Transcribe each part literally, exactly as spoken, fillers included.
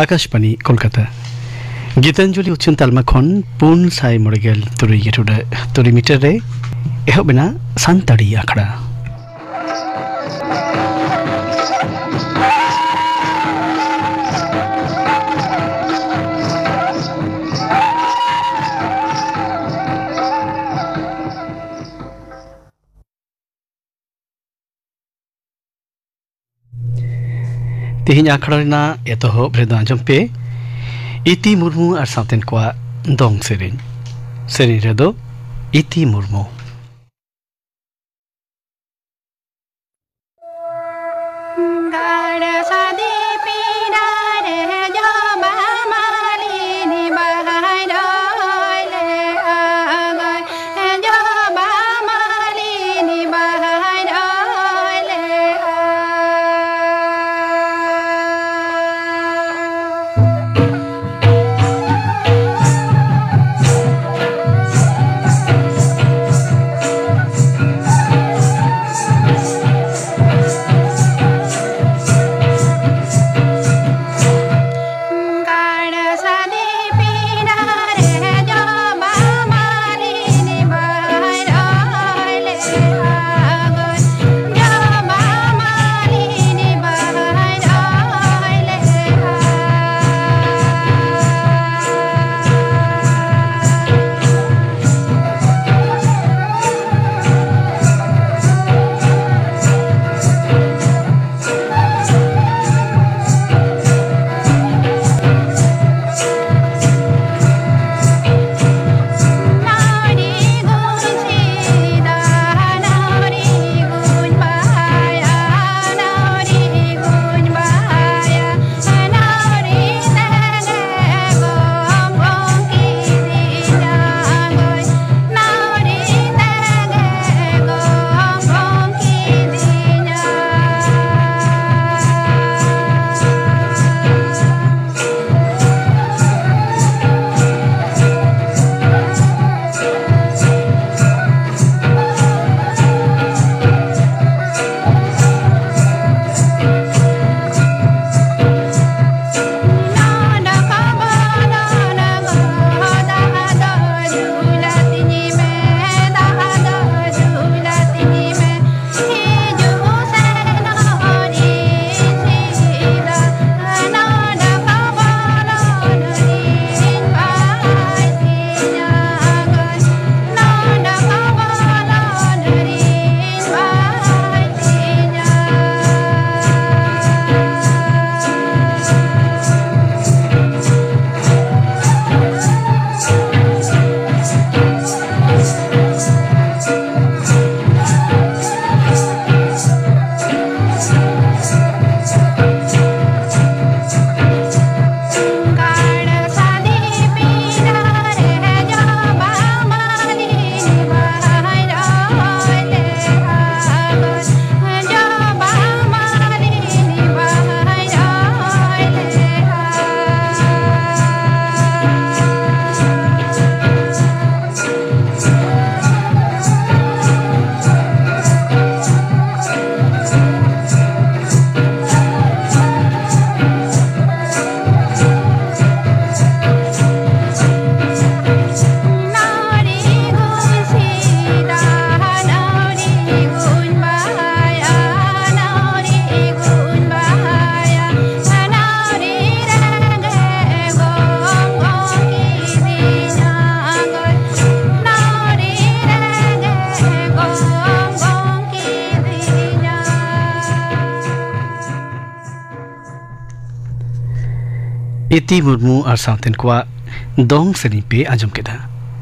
ᱟᱠᱟᱥᱵᱟᱱᱤ ᱠᱳᱞᱠᱟᱛᱟ᱾ ᱜᱤᱛᱟᱧᱡᱚᱞᱤ ᱩᱪᱷᱟᱹᱱ ᱛᱟᱞᱢᱟ ᱠᱷᱚᱱ ᱯᱩᱱ ᱥᱟᱭ ᱢᱚᱬᱮ ᱜᱮᱞ ᱛᱩᱨᱩᱭ ᱜᱮ ᱴᱩᱰᱟᱹᱜ ᱛᱩᱨᱩᱭ ᱢᱤᱴᱟᱨ ᱨᱮ ᱮᱦᱚᱵ ᱮᱱᱟ ᱥᱟᱱᱛᱟᱲᱤ ᱟᱠᱷᱲᱟ᱾ ᱛᱮᱦᱮᱧ ᱟᱠᱷᱲᱟ ᱨᱮᱱᱟᱜ ᱮᱛᱚᱦᱚᱵ ᱨᱮᱫᱚ ᱟᱸᱡᱚᱢ ᱯᱮ ᱤᱛᱤ ᱢᱩᱨᱢᱩ ᱟᱨ ᱥᱟᱶᱛᱮᱱ ᱠᱚᱣᱟᱜ ᱫᱚᱝ ᱥᱮᱨᱮᱧ᱾ ᱥᱮᱨᱮᱧ ᱨᱮᱫᱚ ᱤᱛᱤ ᱢᱩᱨᱢᱩ᱾ ᱜᱟᱲ ᱥᱟᱫᱤ ᱯᱤᱰᱟ ᱨᱮ ᱡᱚᱵᱟ ᱢᱟᱹᱞᱤᱱᱤ ᱵᱟᱦᱟᱭ ᱨᱚᱭ ᱞᱮᱜᱼᱟ᱾ ᱡᱚᱵᱟ ᱢᱟᱹᱞᱤᱱᱤ ᱵᱟᱦᱟᱭ ᱨᱚᱭ ᱞᱮᱜᱼᱟ᱾ ᱤᱛᱤ ᱢᱩᱨᱢᱩ ᱟᱨ ᱥᱟᱶᱛᱮᱱ ᱠᱚᱣᱟᱜ ᱫᱚᱝ ᱥᱮᱨᱮᱧ ᱯᱮ ᱟᱸᱡᱚᱢ ᱠᱮᱫᱟ᱾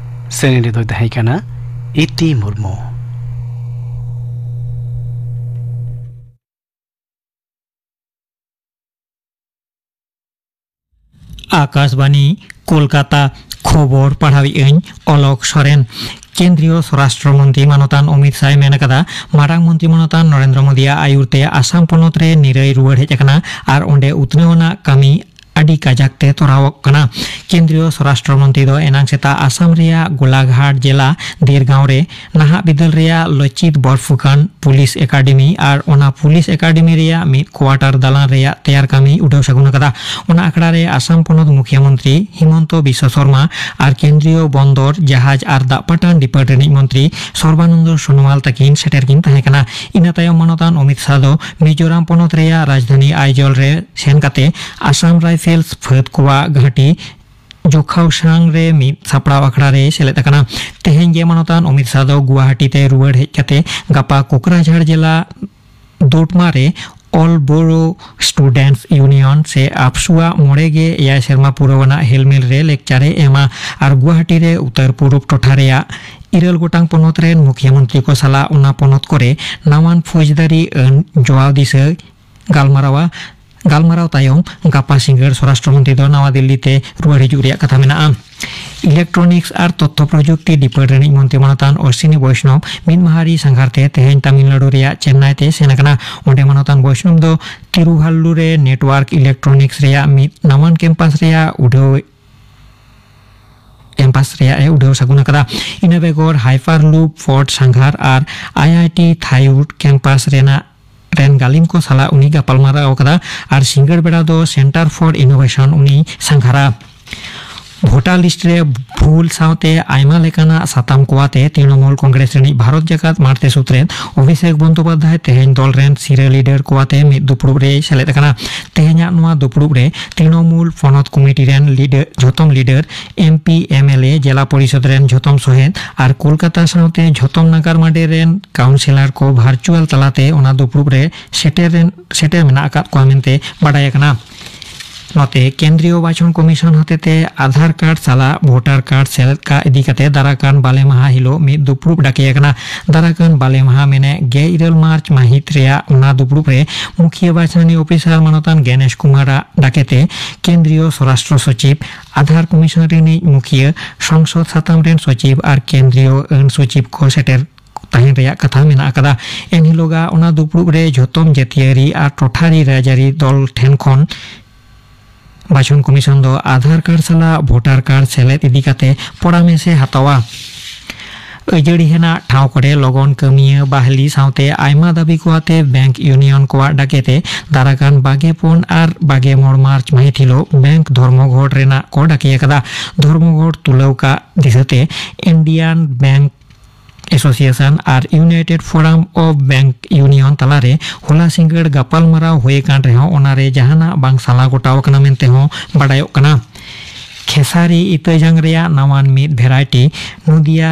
ᱥᱮᱨᱮᱧ ᱨᱮᱫᱚᱭ ᱛᱟᱦᱮᱸ ᱠᱟᱱᱟ ᱤᱛᱤ ᱢᱩᱨᱢᱩ᱾ ᱟᱠᱟᱥᱵᱟᱱᱤ, ᱠᱳᱞᱠᱟᱛᱟ᱾ ᱠᱷᱚᱵᱚᱨ ᱯᱟᱲᱦᱟᱣᱤᱡ ᱟᱹᱧ ᱚᱞᱚᱠ ᱥᱚᱨᱮᱱ᱾ ᱠᱮᱱᱫᱨᱤᱭᱚ ᱥᱚᱨᱟᱥᱴᱨᱚ ᱢᱚᱱᱛᱨᱤ ᱢᱟᱱᱚᱛᱟᱱ ᱚᱢᱤᱛ ᱥᱟᱦᱭ ᱢᱮᱱ ᱟᱠᱟᱫᱟ, ᱢᱟᱨᱟᱝ ᱢᱚᱱᱛᱨᱤ ᱢᱟᱱᱚᱛᱟᱱ ᱱᱚᱨᱮᱱᱫᱨᱚ ᱢᱳᱫᱤᱭᱟᱜ ᱟᱹᱭᱩᱨ ᱛᱮ ᱟᱥᱟᱢ ᱯᱚᱱᱚᱛ ᱨᱮ ᱱᱤᱨᱟᱹᱭ ᱨᱩᱣᱟᱹᱲ ᱦᱮᱡ ᱟᱠᱟᱱᱟ ᱟᱨ ᱚᱸᱰᱮ ᱩᱛᱱᱟᱹᱣ ᱟᱱᱟᱜ ᱠᱟᱹᱢᱤ ᱟᱹᱰᱤ ᱠᱟᱡᱟᱠ ᱛᱮ ᱛᱚᱨᱟᱣᱚᱜ ᱠᱟᱱᱟ᱾ ᱠᱮᱱᱫᱨᱤᱭᱚ ᱥᱚᱨᱟᱥᱴᱨᱚ ᱢᱚᱱᱛᱨᱤ ᱫᱚ ᱮᱱᱟᱝ ᱥᱮᱛᱟᱜ ᱟᱥᱟᱢ ᱨᱮᱭᱟᱜ ᱜᱳᱞᱟᱜᱷᱟᱴ ᱡᱮᱞᱟ ᱫᱮᱨᱜᱟᱸᱣ ᱨᱮ ᱱᱟᱦᱟᱜ ᱵᱤᱫᱟᱹᱞ ᱨᱮᱭᱟᱜ ᱞᱚᱪᱤᱛ ᱵᱚᱨᱯᱷᱩᱠᱟᱱ ᱯᱩᱞᱤᱥ ᱮᱠᱟᱰᱮᱢᱤ ᱟᱨ ᱚᱱᱟ ᱯᱩᱞᱤᱥ ᱮᱠᱟᱰᱮᱢᱤ ᱨᱮᱭᱟᱜ ᱢᱤᱫ ᱠᱣᱟᱴᱟᱨ ᱫᱟᱞᱟᱱ ᱨᱮᱭᱟᱜ ᱛᱮᱭᱟᱨ ᱠᱟᱹᱢᱤ ᱩᱰᱟᱹᱣ ᱥᱟᱹᱜᱩᱱ ᱟᱠᱟᱫᱟ᱾ ᱚᱱᱟ ᱟᱠᱷᱲᱟ ᱨᱮ ᱟᱥᱟᱢ ᱯᱚᱱᱚᱛ ᱢᱩᱠᱷᱤᱭᱟᱹ ᱢᱚᱱᱛᱨᱤ ᱦᱤᱢᱚᱱᱛᱚ ᱵᱤᱥᱣᱚ ᱥᱚᱨᱢᱟ ᱟᱨ ᱠᱮᱱᱫᱨᱤᱭᱚ ᱵᱚᱱᱫᱚᱨ, ᱡᱟᱦᱟᱡᱽ ᱟᱨ ᱫᱟᱜ ᱯᱟᱴᱟᱱ ᱰᱤᱯᱟᱨᱴ ᱨᱤᱱᱤᱡ ᱢᱚᱱᱛᱨᱤ ᱥᱚᱨᱵᱟᱱᱚᱱᱫᱚ ᱥᱳᱱᱳᱣᱟᱞ ᱛᱟᱹᱠᱤᱱ ᱥᱮᱴᱮᱨ ᱠᱤᱱ ᱛᱟᱦᱮᱸ ᱠᱟᱱᱟ᱾ ᱤᱱᱟᱹ ᱛᱟᱭᱚᱢ ᱢᱟᱱᱚᱛᱟᱱ ᱚᱢᱤᱛ ᱥᱟᱦ ᱫᱚ ᱢᱤᱡᱳᱨᱟᱢ ᱯᱚᱱᱚᱛ ᱨᱮᱭᱟᱜ ᱨᱟᱡᱽᱫᱷᱟᱱᱤ ᱟᱭᱡᱚᱞ ᱨᱮ ᱥᱮᱱ ᱠᱟᱛᱮ ᱟᱥᱟᱢ ᱨᱟᱭᱯᱷᱮᱞᱥ ᱯᱷᱟᱹᱫ ᱠᱚᱣᱟᱜ ᱜᱷᱟᱹᱴᱤ ᱡᱚᱠᱷᱟᱣᱥᱟᱝ ᱨᱮ ᱢᱤᱫ ᱥᱟᱯᱲᱟᱣ ᱟᱠᱷᱲᱟ ᱨᱮᱭ ᱥᱮᱞᱮᱫ ᱟᱠᱟᱱᱟ᱾ ᱛᱮᱦᱮᱧ ᱜᱮ ᱢᱟᱱᱚᱛᱟᱱ ᱚᱢᱤᱛ ᱥᱟᱦ ᱫᱚ ᱜᱩᱣᱟᱦᱟᱴᱤ ᱛᱮ ᱨᱩᱣᱟᱹᱲ ᱦᱮᱡ ᱠᱟᱛᱮ ᱜᱟᱯᱟ ᱠᱳᱠᱨᱟᱡᱷᱟᱲ ᱡᱮᱞᱟ ᱫᱳᱴᱢᱟ ᱨᱮ All Bodo Students Union ᱥᱮ ᱟᱯᱥᱩ ᱟᱜ ᱢᱚᱬᱮ ᱜᱮ ᱮᱭᱟᱭ ᱥᱮᱨᱢᱟ ᱯᱩᱨᱟᱹᱣ ᱟᱱᱟᱜ ᱦᱮᱞᱢᱮᱞ ᱨᱮ ᱞᱮᱠᱪᱟᱨ ᱮ ᱮᱢᱟ ᱟᱨ ᱜᱩᱣᱟᱦᱟᱴᱤ ᱨᱮ ᱩᱛᱛᱚᱨ ᱯᱩᱨᱩᱵ ᱴᱚᱴᱷᱟ ᱨᱮᱭᱟᱜ ᱤᱨᱟᱹᱞ ᱜᱚᱴᱟᱝ ᱯᱚᱱᱚᱛ ᱨᱮᱱ ᱢᱩᱠᱷᱭᱟᱹ ᱢᱚᱱᱛᱨᱤ ᱠᱚ ᱥᱟᱞᱟᱜ ᱚᱱᱟ ᱯᱚᱱᱚᱛ ᱠᱚᱨᱮ ᱱᱟᱣᱟᱱ ᱯᱷᱳᱡᱽᱫᱟᱨᱤ ᱟᱹᱱ ᱡᱚᱣᱟᱣ ᱫᱤᱥᱟᱹ ᱜᱟᱞᱢᱟᱨᱟᱣᱟ᱾ ᱜᱟᱞᱢᱟᱨᱟᱣ ᱛᱟᱭᱚᱢ ᱜᱟᱯᱟ ᱥᱤᱸᱜᱟᱹᱲ ᱥᱚᱨᱟᱥᱴᱨᱚ ᱢᱚᱱᱛᱨᱤ ᱫᱚ ᱱᱟᱣᱟ ᱫᱤᱞᱞᱤ ᱛᱮ ᱨᱩᱣᱟᱹᱲ ᱦᱤᱡᱩᱜ ᱨᱮᱭᱟᱜ ᱠᱟᱛᱷᱟ ᱢᱮᱱᱟᱜᱼᱟ᱾ ᱤᱞᱮᱠᱴᱨᱚᱱᱤᱠᱥ ᱟᱨ ᱛᱚᱛᱛᱷᱚ ᱯᱨᱚᱡᱩᱠᱛᱤ ᱰᱤᱯᱟᱨᱴ ᱨᱤᱱᱤᱡ ᱢᱚᱱᱛᱨᱤ ᱢᱟᱱᱚᱛᱟᱱ ᱚᱥᱤᱱᱤ ᱵᱳᱭᱥᱱᱚᱵᱽ ᱢᱤᱫ ᱢᱟᱦᱟ ᱨᱤ ᱥᱟᱸᱜᱷᱟᱨ ᱛᱮ ᱛᱮᱦᱮᱧ ᱛᱟᱢᱤᱞᱱᱟᱲᱩ ᱨᱮᱭᱟᱜ ᱪᱮᱱᱱᱟᱭ ᱛᱮ ᱥᱮᱱ ᱟᱠᱟᱱᱟ᱾ ᱚᱸᱰᱮ ᱢᱟᱱᱚᱛᱟᱱ ᱵᱳᱭᱥᱱᱚᱵᱽ ᱫᱚ ᱛᱤᱨᱩᱵᱷᱟᱞᱞᱩ ᱨᱮ ᱱᱮᱴᱣᱟᱨᱠ ᱤᱞᱮᱠᱴᱨᱚᱱᱤᱠᱥ ᱨᱮᱭᱟᱜ ᱢᱤᱫ ᱱᱟᱣᱟᱱ ᱠᱮᱢᱯᱟᱥ ᱨᱮᱭᱟᱜ ᱩᱰᱷᱟᱹᱣ ᱠᱮᱢᱯᱟᱥ ᱨᱮᱭᱟᱜ ᱮ ᱩᱰᱷᱟᱹᱣ ᱥᱟᱹᱜᱩᱱ ᱟᱠᱟᱫᱟ᱾ ᱤᱱᱟᱹ ᱵᱮᱜᱚᱨ ᱦᱟᱭᱯᱟᱨ ᱞᱩᱯ ᱯᱷᱚᱨᱰ ᱥᱟᱸᱜᱷᱟᱨ ᱟᱨ ᱟᱭ ᱟᱭ ᱴᱤ ᱛᱷᱟᱭᱩᱰ ᱠᱮᱢᱯᱟᱥ ᱨᱮᱱᱟᱜ ᱨᱮᱱ ᱜᱟᱹᱞᱤᱢ ᱠᱚ ᱥᱟᱞᱟᱜ ᱩᱱᱤ ᱜᱟᱯᱟᱞᱢᱟᱨᱟᱣ ᱟᱠᱟᱫᱟ ᱟᱨ ᱥᱤᱸᱜᱟᱹᱲ ᱵᱮᱲᱟ ᱫᱚ Center for Innovation ᱩᱱᱤ ᱥᱟᱸᱜᱷᱟᱨᱟ᱾ ᱵᱷᱳᱴᱟᱨ ᱞᱤᱥᱴ ᱨᱮ ᱵᱷᱩᱞ ᱥᱟᱶᱛᱮ ᱟᱭᱢᱟ ᱞᱮᱠᱟᱱᱟᱜ ᱥᱟᱛᱟᱢ ᱠᱚ ᱟᱛᱮ ᱛᱨᱤᱱᱚᱢᱩᱞ ᱠᱚᱝᱜᱨᱮᱥ ᱨᱤᱱᱤᱡ ᱵᱷᱟᱨᱚᱛ ᱡᱟᱠᱟᱛ ᱢᱟᱬᱛᱮ ᱥᱩᱛᱨᱮᱛ ᱚᱵᱷᱤᱥᱮᱠ ᱵᱚᱱᱫᱳᱯᱟᱫᱽᱫᱷᱟᱭ ᱛᱮᱦᱮᱧ ᱫᱚᱞ ᱨᱮᱱ ᱥᱤᱨᱟᱹ ᱞᱤᱰᱟᱨ ᱠᱚ ᱟᱛᱮ ᱢᱤᱫ ᱫᱩᱯᱲᱩᱵ ᱨᱮᱭ ᱥᱮᱞᱮᱫ ᱟᱠᱟᱱᱟ᱾ ᱛᱮᱦᱮᱧᱟᱜ ᱱᱚᱣᱟ ᱫᱩᱯᱲᱩᱵ ᱨᱮ ᱛᱨᱤᱱᱚᱢᱩᱞ ᱯᱚᱱᱚᱛ ᱠᱚᱢᱤᱴᱤ ᱨᱮᱱ ᱞᱤᱰᱟᱨ, ᱡᱷᱚᱛᱚᱢ leader, M P, M L A, ᱡᱮᱞᱟ ᱯᱚᱨᱤᱥᱚᱫ ᱨᱮᱱ ᱡᱷᱚᱛᱚᱢ ᱥᱚᱦᱮᱫ ᱟᱨ ᱠᱳᱞᱠᱟᱛᱟ ᱥᱟᱶᱛᱮ ᱡᱷᱚᱛᱚᱢ ᱱᱟᱜᱟᱨ ᱢᱟᱰᱮᱨ ᱨᱮᱱ ᱠᱟᱣᱩᱱᱥᱤᱞᱟᱨ ᱠᱚ ᱵᱷᱟᱨᱪᱩᱣᱟᱞ ᱛᱟᱞᱟᱛᱮ ᱚᱱᱟ ᱫᱩᱯᱲᱩᱵ ᱨᱮ ᱥᱮᱴᱮᱨ ᱨᱮᱱ, ᱥᱮᱴᱮᱨ ᱢᱮᱱᱟᱜ ᱟᱠᱟᱫ ᱠᱚᱣᱟ ᱢᱮᱱᱛᱮ ᱵᱟᱰᱟᱭ ᱟᱠᱟᱱᱟ᱾ ᱱᱚᱛᱮ ᱠᱮᱱᱫᱨᱤᱭᱚ ᱵᱟᱪᱷᱚᱱ ᱠᱚᱢᱤᱥᱚᱱ ᱦᱚᱛᱮᱛᱮ ᱟᱫᱷᱟᱨ ᱠᱟᱨᱰ ᱥᱟᱞᱟᱜ ᱵᱷᱳᱴᱟᱨ ᱠᱟᱨᱰ ᱥᱮᱞᱮᱫ ᱠᱟᱜ ᱤᱫᱤ ᱠᱟᱛᱮ ᱫᱟᱨᱟᱠᱟᱱ ᱵᱟᱞᱮ ᱢᱟᱦᱟ ᱦᱤᱞᱳᱜ ᱢᱤᱫ ᱫᱩᱯᱲᱩᱵ ᱰᱟᱠᱮ ᱟᱠᱟᱱᱟ᱾ ᱫᱟᱨᱟᱠᱟᱱ ᱵᱟᱞᱮ ᱢᱟᱦᱟ ᱢᱮᱱᱮ ᱜᱮᱞ ᱤᱨᱟᱹᱞ ᱢᱟᱨᱪ ᱢᱟᱹᱦᱤᱛ ᱨᱮᱭᱟᱜ ᱚᱱᱟ ᱫᱩᱯᱲᱩᱵ ᱨᱮ ᱢᱩᱠᱷᱤᱭᱟᱹ ᱵᱟᱪᱷᱱᱟᱱᱤ ᱚᱯᱷᱤᱥᱟᱨ ᱢᱟᱱᱚᱛᱟᱱ ᱜᱮᱱᱮᱥ ᱠᱩᱢᱟᱨᱟᱜ ᱰᱟᱠᱮᱛᱮ ᱠᱮᱱᱫᱨᱤᱭᱚ ᱥᱚᱨᱟᱥᱴᱨᱚ ᱥᱚᱪᱤᱵᱽ, ᱟᱫᱷᱟᱨ ᱠᱚᱢᱤᱥᱚᱱ ᱨᱤᱱᱤᱡ ᱢᱩᱠᱷᱤᱭᱟᱹ, ᱥᱚᱝᱥᱚᱫ ᱥᱟᱛᱟᱢ ᱨᱮᱱ ᱥᱚᱪᱤᱵᱽ ᱟᱨ ᱠᱮᱱᱫᱨᱤᱭᱚ ᱟᱹᱱ ᱥᱚᱪᱤᱵᱽ ᱠᱚ ᱥᱮᱴᱮᱨ ᱛᱟᱦᱮᱱ ᱨᱮᱭᱟᱜ ᱠᱟᱛᱷᱟ ᱢᱮᱱᱟᱜ ᱟᱠᱟᱫᱟ᱾ ᱮᱱᱦᱤᱞᱳᱜᱟᱜ ᱚᱱᱟ ᱫᱩᱯᱲᱩᱵ ᱨᱮ ᱡᱷᱚᱛᱚᱢ ᱡᱟᱹᱛᱤᱭᱟᱹᱨᱤ ᱟᱨ ᱴᱚᱴᱷᱟᱨᱤ ᱨᱟᱡᱽᱟᱹᱨᱤ ᱫᱚᱞ ᱴᱷᱮᱱ ᱠᱷᱚᱱ ᱵᱟᱪᱷᱚᱱ ᱠᱚᱢᱤᱥᱚᱱ ᱫᱚ ᱟᱫᱷᱟᱨ ᱠᱟᱨᱰ ᱥᱟᱞᱟᱜ ᱵᱷᱳᱴᱟᱨ ᱠᱟᱨᱰ ᱥᱮᱞᱮᱫ ᱤᱫᱤ ᱠᱟᱛᱮ ᱯᱚᱨᱟᱢᱮᱥ ᱮ ᱦᱟᱛᱟᱣᱟ᱾ ᱟᱹᱡᱟᱹᱲᱤ ᱦᱮᱱᱟᱜ ᱴᱷᱟᱶ ᱠᱚᱨᱮ ᱞᱚᱜᱚᱱ ᱠᱟᱹᱢᱤᱭᱟᱹ ᱵᱟᱦᱟᱞᱤ ᱥᱟᱶᱛᱮ ᱟᱭᱢᱟ ᱫᱟᱹᱵᱤ ᱠᱚ ᱟᱛᱮ ᱵᱮᱝᱠ ᱤᱭᱩᱱᱤᱭᱚᱱ ᱠᱚᱣᱟᱜ ᱰᱟᱠᱮᱛᱮ ᱫᱟᱨᱟᱠᱟᱱ ᱵᱟᱜᱮ ᱯᱩᱱ ᱟᱨ ᱵᱟᱜᱮ ᱢᱚᱬ ᱢᱟᱨᱪ ᱢᱟᱹᱦᱤᱛ ᱦᱤᱞᱳᱜ ᱵᱮᱝᱠ ᱫᱷᱚᱨᱢᱚᱜᱷᱚᱴ ᱨᱮᱱᱟᱜ ᱠᱚ ᱰᱟᱠᱮ ᱟᱠᱟᱫᱟ᱾ ᱫᱷᱚᱨᱢᱚᱜᱷᱚᱴ ᱛᱩᱞᱟᱹᱣ ᱠᱟᱜ ᱫᱤᱥᱟᱹᱛᱮ ᱤᱱᱰᱤᱭᱟᱱ ᱵᱮᱝᱠ ᱮᱥᱳᱥᱤᱭᱮᱥᱚᱱ ᱟᱨ united forum of bank unions ᱛᱟᱞᱟᱨᱮ ᱦᱚᱞᱟ ᱥᱤᱸᱜᱟᱹᱲ ᱜᱟᱯᱟᱞᱢᱟᱨᱟᱣ ᱦᱩᱭ ᱟᱠᱟᱱ ᱨᱮᱦᱚᱸ ᱚᱱᱟᱨᱮ ᱡᱟᱦᱟᱱᱟᱜ ᱵᱟᱝ ᱥᱟᱞᱟ ᱜᱚᱴᱟᱣ ᱟᱠᱟᱱᱟ ᱢᱮᱱᱛᱮ ᱦᱚᱸ ᱵᱟᱰᱟᱭᱚᱜ ᱠᱟᱱᱟ᱾ ᱠᱷᱮᱥᱟᱨᱤ ᱤᱛᱟᱹ ᱡᱟᱝ ᱨᱮᱭᱟᱜ ᱱᱟᱣᱟᱱ ᱢᱤᱫ ᱵᱷᱮᱨᱟᱭᱴᱤ ᱱᱚᱫᱤᱭᱟ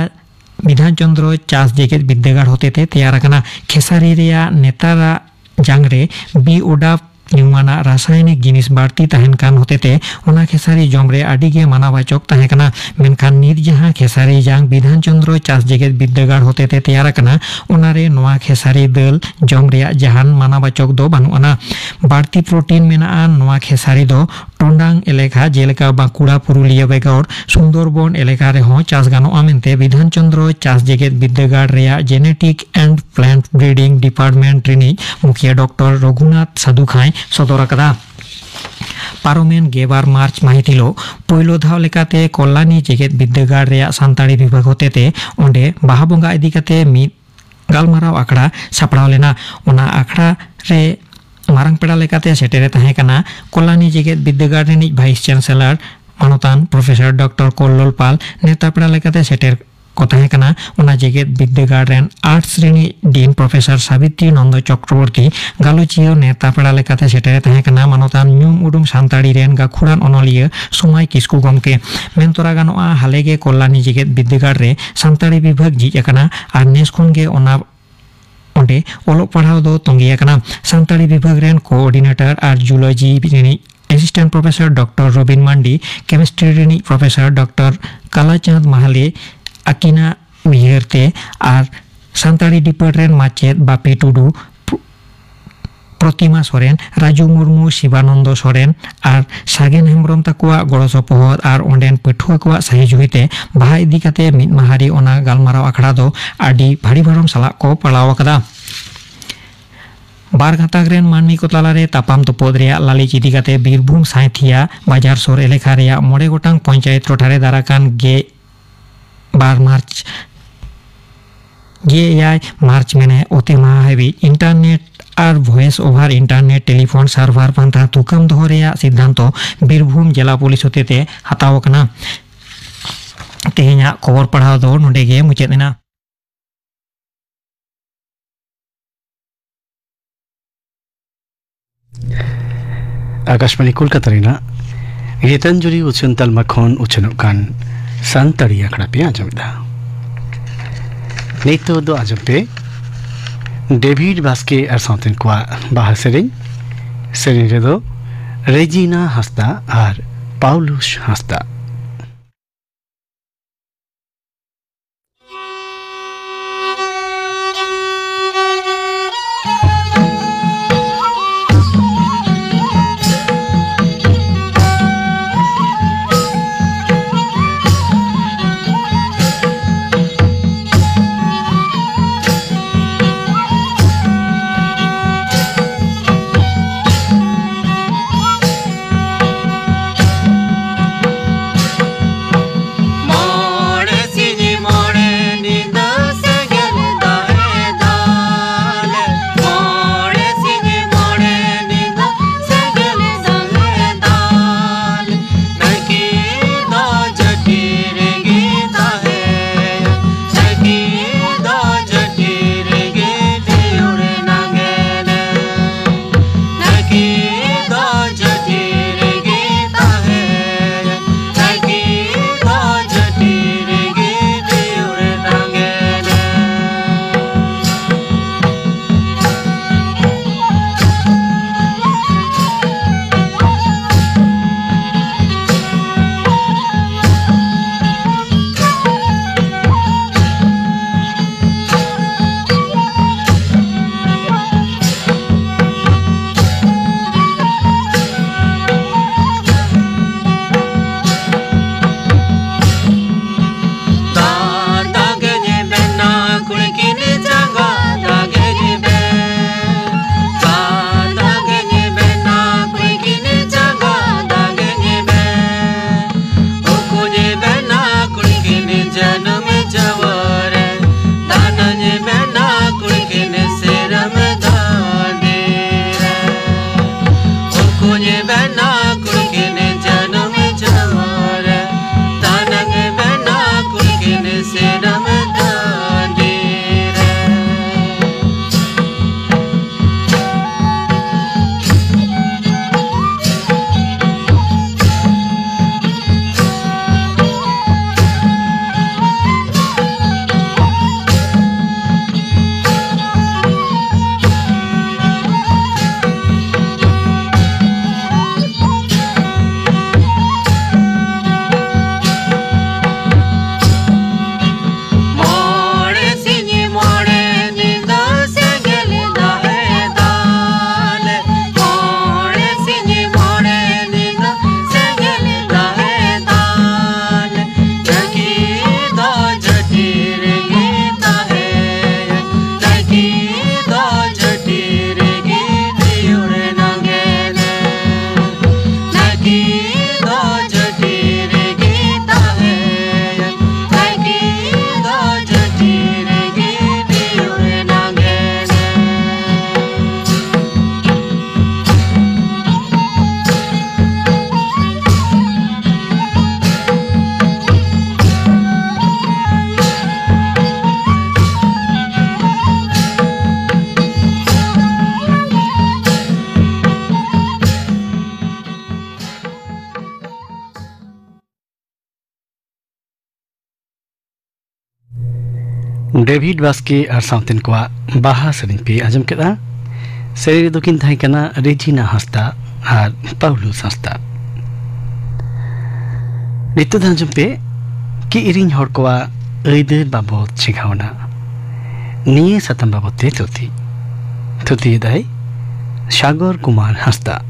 ᱵᱤᱫᱷᱟᱱ ᱪᱚᱸᱫᱽᱨᱚ ᱪᱟᱥ ᱡᱮᱜᱮᱛ ᱵᱤᱨᱫᱟᱹᱜᱟᱲ ᱦᱚᱛᱮᱛᱮ ᱛᱮᱭᱟᱨ ᱟᱠᱟᱱᱟ᱾ ᱠᱷᱮᱥᱟᱨᱤ ᱨᱮᱭᱟᱜ ᱱᱮᱛᱟᱨᱟᱜ ᱡᱟᱝ ᱨᱮ ᱵᱤ ᱳᱰᱟᱯ ᱧᱩᱢᱟᱱᱟᱜ ᱨᱟᱥᱟᱭᱚᱱᱤᱠ ᱡᱤᱱᱤᱥ ᱵᱟᱹᱲᱛᱤ ᱛᱟᱦᱮᱱ ᱠᱟᱱ ᱦᱚᱛᱮᱛᱮ ᱚᱱᱟ ᱠᱷᱮᱥᱟᱨᱤ ᱡᱚᱢ ᱨᱮ ᱟᱹᱰᱤ ᱜᱮ ᱢᱟᱱᱟᱣ ᱵᱟᱪᱚᱠ ᱛᱟᱦᱮᱸ ᱠᱟᱱᱟ᱾ ᱢᱮᱱᱠᱷᱟᱱ ᱱᱤᱛ ᱡᱟᱦᱟᱸ ᱠᱷᱮᱥᱟᱨᱤ ᱡᱟᱝ ᱵᱤᱫᱷᱟᱱ ᱪᱚᱸᱫᱽᱨᱚ ᱪᱟᱥ ᱡᱮᱜᱮᱛ ᱵᱤᱨᱫᱟᱹᱜᱟᱲ ᱦᱚᱛᱮᱛᱮ ᱛᱮᱭᱟᱨ ᱟᱠᱟᱱᱟ, ᱚᱱᱟᱨᱮ ᱱᱚᱣᱟ ᱠᱷᱮᱥᱟᱨᱤ ᱫᱟᱹᱞ ᱡᱚᱢ ᱨᱮᱭᱟᱜ ᱡᱟᱦᱟᱱ ᱢᱟᱱᱟᱣ ᱵᱟᱪᱚᱠ ᱫᱚ ᱵᱟᱹᱱᱩᱜ ᱟᱱᱟ᱾ ᱵᱟᱹᱲᱛᱤ ᱯᱨᱳᱴᱤᱱ ᱢᱮᱱᱟᱜᱼᱟ ᱱᱚᱣᱟ ᱠᱷᱮᱥᱟᱨᱤ ᱫᱚ ᱴᱚᱸᱰᱟᱝ ᱮᱞᱮᱠᱟ ᱡᱮᱞᱮᱠᱟ ᱵᱟᱸᱠᱩᱲᱟ, ᱯᱩᱨᱩᱞᱤᱭᱟᱹ ᱵᱮᱜᱚᱨ ᱥᱩᱱᱫᱚᱨᱵᱚᱱ ᱮᱞᱮᱠᱟ ᱨᱮᱦᱚᱸ ᱪᱟᱥ ᱜᱟᱱᱚᱜᱼᱟ ᱢᱮᱱᱛᱮ ᱵᱤᱫᱷᱟᱱ ᱪᱚᱸᱫᱽᱨᱚ ᱪᱟᱥ ᱡᱮᱜᱮᱛ ᱵᱤᱨᱫᱟᱹᱜᱟᱲ ᱨᱮᱭᱟᱜ ᱡᱮᱱᱮᱴᱤᱠ ᱮᱱᱰ ᱯᱞᱮᱱᱴ ᱵᱨᱤᱰᱤᱝ ᱰᱤᱯᱟᱨᱴᱢᱮᱱᱴ ᱨᱤᱱᱤᱡ ᱢᱩᱠᱷᱤᱭᱟᱹ ᱰᱚᱠᱴᱚᱨ ᱨᱚᱜᱷᱩᱱᱟᱛᱷ ᱥᱟᱫᱷᱩ ᱠᱷᱟᱸᱭ ᱥᱚᱫᱚᱨ ᱟᱠᱟᱫᱟ᱾ ᱯᱟᱨᱚᱢᱮᱱ ᱜᱮᱞᱵᱟᱨ ᱢᱟᱨᱪ ᱢᱟᱹᱦᱤᱛ ᱦᱤᱞᱳᱜ ᱯᱳᱭᱞᱳ ᱫᱷᱟᱣ ᱞᱮᱠᱟᱛᱮ ᱠᱚᱞᱞᱟᱱᱤ ᱡᱮᱜᱮᱛ ᱵᱤᱨᱫᱟᱹᱜᱟᱲ ᱨᱮᱭᱟᱜ ᱥᱟᱱᱛᱟᱲᱤ ᱵᱤᱵᱷᱟᱜᱽ ᱦᱚᱛᱮᱛᱮ ᱚᱸᱰᱮ ᱵᱟᱦᱟ ᱵᱚᱸᱜᱟ ᱤᱫᱤ ᱠᱟᱛᱮ ᱢᱤᱫ ᱜᱟᱞᱢᱟᱨᱟᱣ ᱟᱠᱷᱲᱟ ᱥᱟᱯᱲᱟᱣ ᱞᱮᱱᱟ᱾ ᱚᱱᱟ ᱟᱠᱷᱲᱟ ᱨᱮ ᱢᱟᱨᱟᱝ ᱯᱮᱲᱟ ᱞᱮᱠᱟᱛᱮ ᱥᱮᱴᱮᱨᱮ ᱛᱟᱦᱮᱸ ᱠᱟᱱᱟ ᱠᱚᱞᱞᱟᱱᱤ ᱡᱮᱜᱮᱛ ᱵᱤᱨᱫᱟᱹᱜᱟᱲ ᱨᱤᱱᱤᱡ ᱵᱷᱟᱭᱤᱥ ᱪᱟᱱᱥᱮᱞᱚᱨ ᱢᱟᱱᱚᱛᱟᱱ ᱯᱨᱚᱯᱷᱮᱥᱚᱨ ᱰᱚᱠᱴᱚᱨ ᱠᱚᱞᱞᱚᱞ ᱯᱟᱞ᱾ ᱱᱮᱣᱛᱟ ᱯᱮᱲᱟ ᱞᱮᱠᱟᱛᱮ ᱥᱮᱴᱮᱨ ᱠᱚ ᱛᱟᱦᱮᱸ ᱠᱟᱱᱟ ᱚᱱᱟ ᱡᱮᱜᱮᱛ ᱵᱤᱨᱫᱟᱹᱜᱟᱲ ᱨᱮᱱ ᱟᱨᱴᱥ ᱨᱤᱱᱤᱡ ᱰᱤᱱ ᱯᱨᱚᱯᱷᱮᱥᱚᱨ ᱥᱟᱵᱤᱛᱨᱤ ᱱᱚᱱᱫᱚ ᱪᱚᱠᱨᱚᱵᱚᱨᱛᱤ᱾ ᱜᱟᱞᱚᱪᱤᱭᱟᱹ ᱱᱮᱣᱛᱟ ᱯᱮᱲᱟ ᱞᱮᱠᱟᱛᱮ ᱥᱮᱴᱮᱨᱮ ᱛᱟᱦᱮᱸ ᱠᱟᱱᱟ ᱢᱟᱱᱚᱛᱟᱱ ᱧᱩᱢ ᱩᱨᱩᱢ ᱥᱟᱱᱛᱟᱲᱤ ᱨᱮᱱ ᱜᱟᱹᱠᱷᱩᱲᱟᱱ ᱚᱱᱚᱞᱤᱭᱟᱹ ᱥᱚᱢᱟᱭ ᱠᱤᱥᱠᱩ ᱜᱚᱢᱠᱮ᱾ ᱢᱮᱱ ᱛᱚᱨᱟ ᱜᱟᱱᱚᱜᱼᱟ, ᱦᱟᱞᱮ ᱜᱮ ᱠᱚᱞᱞᱟᱱᱤ ᱡᱮᱜᱮᱛ ᱵᱤᱨᱫᱟᱹᱜᱟᱲ ᱨᱮ ᱥᱟᱱᱛᱟᱲᱤ ᱵᱤᱵᱷᱟᱜᱽ ᱡᱷᱤᱡ ᱟᱠᱟᱱᱟ ᱟᱨ ᱱᱮᱥ ᱠᱷᱚᱱ ᱜᱮ ᱚᱱᱟ ᱚᱸᱰᱮ ᱚᱞᱚᱜ ᱯᱟᱲᱦᱟᱣ ᱫᱚ ᱛᱚᱸᱜᱮ ᱟᱠᱟᱱᱟ᱾ ᱥᱟᱱᱛᱟᱲᱤ ᱵᱤᱵᱷᱟᱜᱽ ᱨᱮᱱ ᱠᱳᱚᱨᱰᱤᱱᱮᱴᱚᱨ ᱟᱨ ᱡᱩᱞᱚᱡᱤ ᱨᱤᱱᱤᱡ ᱮᱥᱤᱥᱴᱮᱱᱴ ᱯᱨᱚᱯᱷᱮᱥᱚᱨ ᱰᱚᱠᱴᱚᱨ ᱨᱚᱵᱤᱱ ᱢᱟᱱᱰᱤ, ᱠᱮᱢᱤᱥᱴᱨᱤ ᱨᱤᱱᱤᱡ ᱯᱨᱚᱯᱷᱮᱥᱚᱨ ᱰᱚᱠᱴᱚᱨ ᱠᱟᱞᱟᱪᱟᱸᱫᱽ ᱢᱟᱦᱟᱞᱮ ᱟᱹᱠᱤᱱᱟᱜ ᱩᱭᱦᱟᱹᱨ ᱛᱮ ᱟᱨ ᱥᱟᱱᱛᱟᱲᱤ ᱰᱤᱯᱟᱨᱴᱢᱮᱱᱴ ᱨᱮᱱ ᱢᱟᱪᱮᱫ ᱵᱟᱯᱤ ᱴᱩᱰᱩ, ᱯᱨᱚᱛᱤᱢᱟ ᱥᱚᱨᱮᱱ, ᱨᱟᱡᱩ ᱢᱩᱨᱢᱩ, ᱥᱤᱵᱟᱱᱚᱱᱫᱚ ᱥᱚᱨᱮᱱ ᱟᱨ ᱥᱟᱜᱮᱱ ᱦᱮᱢᱵᱨᱚᱢ ᱛᱟᱠᱚᱣᱟᱜ ᱜᱚᱲᱚ ᱥᱚᱯᱚᱦᱚᱫ ᱟᱨ ᱚᱸᱰᱮᱱ ᱯᱟᱹᱴᱷᱩᱣᱟᱹ ᱠᱚᱣᱟᱜ ᱥᱟᱹᱦᱤᱡᱩᱦᱤ ᱛᱮ ᱵᱟᱦᱟ ᱤᱫᱤ ᱠᱟᱛᱮ ᱢᱤᱫ ᱢᱟᱦᱟᱨᱤ ᱚᱱᱟ ᱜᱟᱞᱢᱟᱨᱟᱣ ᱟᱠᱷᱲᱟ ᱫᱚ ᱟᱹᱰᱤ ᱵᱷᱟᱹᱲᱤ ᱵᱷᱟᱲᱚᱢ ᱥᱟᱞᱟᱜ ᱠᱚ ᱯᱟᱲᱟᱣ ᱟᱠᱟᱫᱟ᱾ ᱵᱟᱨ ᱜᱟᱛᱟᱠ ᱨᱮᱱ ᱢᱟᱹᱱᱢᱤ ᱠᱚ ᱛᱟᱞᱟᱨᱮ ᱛᱟᱯᱟᱢ ᱛᱩᱯᱩᱫ ᱨᱮᱭᱟᱜ ᱞᱟᱹᱞᱤᱥ ᱤᱫᱤ ᱠᱟᱛᱮ ᱵᱤᱨᱵᱷᱩᱢ ᱥᱟᱸᱭᱛᱷᱤᱭᱟ ᱵᱟᱡᱟᱨ ᱥᱩᱨ ᱮᱞᱮᱠᱷᱟ ᱨᱮᱭᱟᱜ ᱢᱚᱬᱮ ᱜᱚᱴᱟᱝ ᱯᱚᱧᱪᱟᱭᱮᱛ ᱴᱚᱴᱷᱟ ᱨᱮ ᱫᱟᱨᱟᱠᱟᱱ ᱜᱮ ᱵᱟᱨ ᱢᱟᱨᱪ, ᱜᱮ ᱮᱭᱟᱭ ᱢᱟᱨᱪ ᱢᱮᱱᱮ ᱚᱛᱮ ᱢᱟᱦᱟ ᱦᱟᱹᱵᱤᱡ ᱤᱱᱴᱟᱨᱱᱮᱴ ᱟᱨ ᱵᱷᱚᱭᱮᱥ ᱳᱵᱷᱟᱨ ᱤᱱᱴᱟᱨᱱᱮᱴ ᱴᱮᱞᱤᱯᱷᱳᱱ ᱥᱟᱨᱵᱷᱟᱨ ᱯᱟᱱᱛᱷᱟ ᱛᱷᱩᱠᱟᱹᱢ ᱫᱚᱦᱚ ᱨᱮᱭᱟᱜ ᱥᱤᱫᱽᱫᱷᱟᱱᱛᱚ ᱵᱤᱨᱵᱷᱩᱢ ᱡᱮᱞᱟ ᱯᱩᱞᱤᱥ ᱦᱚᱛᱮᱛᱮ ᱦᱟᱛᱟᱣ ᱟᱠᱟᱱᱟ᱾ ᱛᱮᱦᱮᱧᱟᱜ ᱠᱷᱚᱵᱚᱨ ᱯᱟᱲᱦᱟᱣ ᱫᱚ ᱱᱚᱰᱮ ᱜᱮ ᱢᱩᱪᱟᱹᱫ ᱮᱱᱟ᱾ ᱟᱠᱟᱥᱵᱟᱬᱤ ᱠᱳᱞᱠᱟᱛᱟ ᱨᱮᱱᱟᱜ ᱜᱤᱛᱟᱧᱡᱚᱞᱤ ᱩᱪᱷᱟᱹᱱ ᱛᱟᱞᱢᱟ ᱠᱷᱚᱱ ᱩᱪᱷᱟᱹᱱᱚᱜ ᱠᱟᱱ ᱥᱟᱱᱛᱟᱲᱤ ᱟᱠᱷᱲᱟ ᱯᱮ ᱟᱸᱡᱚᱢᱮᱫᱟ᱾ ᱱᱤᱛᱚᱜ ᱫᱚ ᱟᱸᱡᱚᱢ ᱯᱮ ᱰᱮᱵᱷᱤᱰ ᱵᱟᱥᱠᱮ ᱟᱨ ᱥᱟᱶᱛᱮᱱ ᱠᱚᱣᱟᱜ ᱵᱟᱦᱟ ᱥᱮᱨᱮᱧ᱾ ᱥᱮᱨᱮᱧ ᱨᱮᱫᱚ ᱨᱮᱡᱤᱱᱟ ᱦᱟᱸᱥᱫᱟ ᱟᱨ ᱯᱟᱣᱞᱩᱥ ᱦᱟᱸᱥᱫᱟ᱾ ᱰᱮᱵᱷᱤᱰ ᱵᱟᱥᱠᱮ ᱟᱨ ᱥᱟᱶᱛᱮᱱ ᱠᱚᱣᱟᱜ ᱵᱟᱦᱟ ᱥᱮᱨᱮᱧ ᱯᱮ ᱟᱸᱡᱚᱢ ᱠᱮᱫᱟ᱾ ᱥᱮᱨᱮᱧ ᱨᱮᱫᱚ ᱠᱤᱱ ᱛᱟᱦᱮᱸ ᱠᱟᱱᱟ ᱨᱮᱡᱤᱱᱟ ᱦᱟᱸᱥᱫᱟ ᱟᱨ ᱯᱟᱣᱞᱩᱥ ᱦᱟᱸᱥᱫᱟ᱾ ᱱᱤᱛᱚᱜ ᱫᱚ ᱟᱸᱡᱚᱢ ᱯᱮ, ᱠᱤᱨᱤᱧ ᱦᱚᱲ ᱠᱚᱣᱟᱜ ᱟᱹᱭᱫᱟᱹᱨ ᱵᱟᱵᱚᱛ ᱪᱮᱸᱜᱷᱟᱣᱱᱟ᱾ ᱱᱤᱭᱟᱹ ᱥᱟᱛᱟᱢ ᱵᱟᱵᱚᱛ ᱛᱮ ᱛᱷᱩᱛᱤ᱾ ᱛᱷᱩᱛᱤᱭᱮᱫᱟᱭ ᱥᱟᱜᱚᱨ ᱠᱩᱢᱟᱨ ᱦᱟᱸᱥᱫᱟ᱾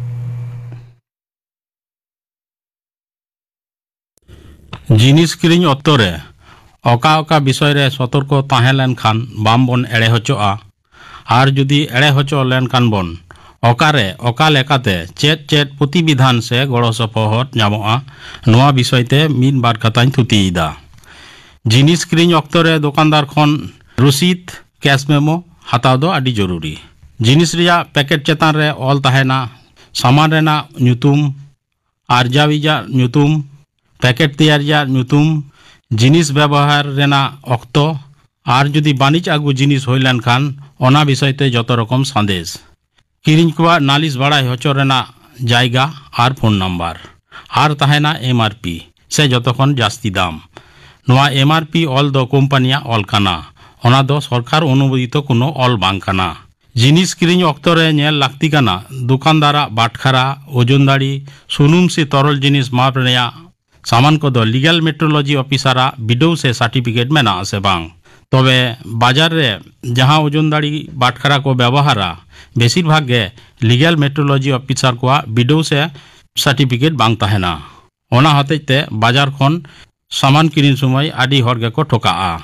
ᱡᱤᱱᱤᱥ ᱠᱤᱨᱤᱧ ᱚᱠᱛᱚ ᱨᱮ ᱚᱠᱟ ᱚᱠᱟ ᱵᱤᱥᱚᱭ ᱨᱮ ᱥᱚᱛᱚᱨᱠᱚ ᱛᱟᱦᱮᱸ ᱞᱮᱱᱠᱷᱟᱱ ᱵᱟᱝ ᱵᱚᱱ ᱮᱲᱮ ᱦᱚᱪᱚᱜᱼᱟ, ᱟᱨ ᱡᱩᱫᱤ ᱮᱲᱮ ᱦᱚᱪᱚ ᱞᱮᱱᱠᱷᱟᱱ ᱵᱚᱱ, ᱚᱠᱟᱨᱮ, ᱚᱠᱟ ᱞᱮᱠᱟᱛᱮ, ᱪᱮᱫ ᱪᱮᱫ ᱯᱨᱚᱛᱤᱵᱤᱫᱷᱟᱱ ᱥᱮ ᱜᱚᱲᱚ ᱥᱚᱯᱚᱦᱚᱫ ᱧᱟᱢᱚᱜᱼᱟ, ᱱᱚᱣᱟ ᱵᱤᱥᱚᱭ ᱛᱮ ᱢᱤᱫ ᱵᱟᱨ ᱠᱟᱛᱷᱟᱧ ᱛᱷᱩᱛᱤᱭᱮᱫᱟ᱾ ᱡᱤᱱᱤᱥ ᱠᱤᱨᱤᱧ ᱚᱠᱛᱚ ᱨᱮ ᱫᱚᱠᱟᱱᱫᱟᱨ ᱠᱷᱚᱱ ᱨᱚᱥᱤᱫ, ᱠᱮᱥ ᱢᱮᱢᱳ, ᱦᱟᱛᱟᱣ ᱫᱚ ᱟᱹᱰᱤ ᱡᱚᱨᱩᱨᱤ᱾ ᱡᱤᱱᱤᱥ ᱨᱮᱭᱟᱜ ᱯᱮᱠᱮᱴ ᱪᱮᱛᱟᱱ ᱨᱮ ᱚᱞ ᱛᱟᱦᱮᱱᱟ ᱥᱟᱢᱟᱱ ᱨᱮᱱᱟᱜ ᱧᱩᱛᱩᱢ, ᱟᱨᱡᱟᱣᱤᱡᱟᱜ ᱧᱩᱛᱩᱢ, ᱯᱮᱠᱮᱴ ᱛᱮᱭᱟᱨᱤᱡᱟᱜ ᱧᱩᱛᱩᱢ, ᱡᱤᱱᱤᱥ ᱵᱮᱵᱚᱦᱟᱨ ᱨᱮᱱᱟᱜ ᱚᱠᱛᱚ, ᱟᱨ ᱡᱩᱫᱤ ᱵᱟᱹᱱᱤᱡ ᱟᱹᱜᱩ ᱡᱤᱱᱤᱥ ᱦᱩᱭ ᱞᱮᱱᱠᱷᱟᱱ, ᱚᱱᱟ ᱵᱤᱥᱚᱭ ᱛᱮ ᱡᱚᱛᱚ ᱨᱚᱠᱚᱢ ᱥᱟᱸᱫᱮᱥ᱾ ᱠᱤᱨᱤᱧ ᱠᱚᱣᱟᱜ ᱱᱟᱞᱤᱥ ᱵᱟᱲᱟᱭ ᱦᱚᱪᱚ ᱨᱮᱱᱟᱜ ᱡᱟᱭᱜᱟ ᱟᱨ ᱯᱷᱳᱱ ᱱᱟᱢᱵᱟᱨ᱾ ᱟᱨ ᱛᱟᱦᱮᱱᱟ ᱮᱢ ᱟᱨ ᱯᱤ, ᱥᱮ ᱡᱚᱛᱚ ᱠᱷᱚᱱ ᱡᱟᱹᱥᱛᱤ ᱫᱟᱢ᱾ ᱱᱚᱣᱟ ᱮᱢ ᱟᱨ ᱯᱤ ᱚᱞ ᱫᱚ ᱠᱳᱢᱯᱟᱱᱤᱭᱟᱜ ᱚᱞ ᱠᱟᱱᱟ, ᱚᱱᱟ ᱫᱚ ᱥᱚᱨᱠᱟᱨ ᱚᱱᱩᱢᱳᱫᱤᱛᱚ ᱠᱳᱱᱳ ᱚᱞ ᱵᱟᱝ ᱠᱟᱱᱟ᱾ ᱡᱤᱱᱤᱥ ᱠᱤᱨᱤᱧ ᱚᱠᱛᱚ ᱨᱮ ᱧᱮᱞ ᱞᱟᱹᱠᱛᱤ ᱠᱟᱱᱟ ᱫᱚᱠᱟᱱᱫᱟᱨᱟᱜ ᱵᱟᱴᱠᱷᱟᱨᱟ, ᱳᱡᱚᱱ ᱫᱟᱲᱤ, ᱥᱩᱱᱩᱢ ᱥᱮ ᱛᱚᱨᱚᱞ ᱡᱤᱱᱤᱥ ᱢᱟᱯ ᱨᱮᱭᱟᱜ ᱥᱟᱢᱟᱱ ᱠᱚᱫᱚ ᱞᱤᱜᱟᱞ ᱢᱮᱴᱨᱳᱞᱚᱡᱤ ᱚᱯᱷᱤᱥᱟᱨᱟᱜ ᱵᱤᱰᱟᱹᱣ ᱥᱮ ᱥᱟᱨᱴᱤᱯᱷᱤᱠᱮᱴ ᱢᱮᱱᱟᱜᱼᱟ ᱥᱮ ᱵᱟᱝ᱾ ᱛᱚᱵᱮ ᱵᱟᱡᱟᱨ ᱨᱮ ᱡᱟᱦᱟᱸ ᱳᱡᱚᱱ ᱫᱟᱲᱤ ᱵᱟᱴᱠᱷᱟᱨᱟ ᱠᱚ ᱵᱮᱵᱚᱦᱟᱨᱟ, ᱵᱮᱥᱤᱨ ᱵᱷᱟᱜᱽ ᱜᱮ ᱞᱤᱜᱟᱞ ᱢᱮᱴᱨᱳᱞᱚᱡᱤ ᱚᱯᱷᱤᱥᱟᱨ ᱠᱚᱣᱟᱜ ᱵᱤᱰᱟᱹᱣ ᱥᱮ ᱥᱟᱨᱴᱤᱯᱷᱤᱠᱮᱴ ᱵᱟᱝ ᱛᱟᱦᱮᱱᱟ᱾ ᱚᱱᱟ ᱦᱚᱛᱮᱡ ᱛᱮ ᱵᱟᱡᱟᱨ ᱠᱷᱚᱱ ᱥᱟᱢᱟᱱ ᱠᱤᱨᱤᱧ ᱥᱚᱢᱚᱭ ᱟᱹᱰᱤ ᱦᱚᱲ ᱜᱮᱠᱚ ᱴᱷᱚᱠᱟᱜᱼᱟ᱾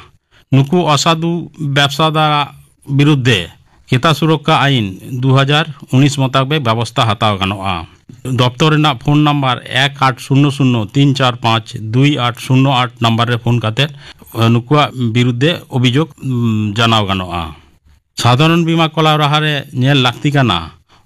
ᱱᱩᱠᱩ ᱚᱥᱟᱫᱷᱩ ᱵᱮᱵᱥᱟᱫᱟᱨᱟᱜ ᱵᱤᱨᱩᱫᱷᱮ ᱠᱮᱛᱟ ᱥᱩᱨᱚᱠᱠᱷᱟ ᱟᱭᱤᱱ ᱫᱩ ᱦᱟᱡᱟᱨ ᱩᱱᱤᱥ ᱢᱚᱛᱟᱵᱮᱠ ᱵᱮᱵᱚᱥᱛᱷᱟ ᱦᱟᱛᱟᱣ ᱜᱟᱱᱚᱜᱼᱟ᱾ ᱫᱚᱯᱛᱚᱨ ᱨᱮᱱᱟᱜ ᱯᱷᱳᱱ ᱱᱟᱢᱵᱟᱨ ᱮᱠ ᱟᱴ ᱥᱩᱱᱱᱚ ᱥᱩᱱᱱᱚ ᱛᱤᱱ ᱪᱟᱨ ᱯᱟᱸᱪ ᱫᱩᱭ ᱟᱴ ᱥᱩᱱᱱᱚ ᱟᱴ ᱱᱟᱢᱵᱟᱨ ᱨᱮ ᱯᱷᱳᱱ ᱠᱟᱛᱮ, ᱮ, ᱱᱩᱠᱩᱣᱟᱜ ᱵᱤᱨᱩᱫᱷᱮ ᱚᱵᱷᱤᱡᱳᱜᱽ, ᱩᱢ, ᱡᱟᱱᱟᱣ ᱜᱟᱱᱚᱜᱼᱟ᱾ ᱥᱟᱫᱷᱟᱨᱚᱱ ᱵᱤᱢᱟ ᱠᱚᱨᱟᱣ ᱞᱟᱦᱟᱨᱮ ᱧᱮᱞ ᱞᱟᱹᱠᱛᱤ ᱠᱟᱱᱟ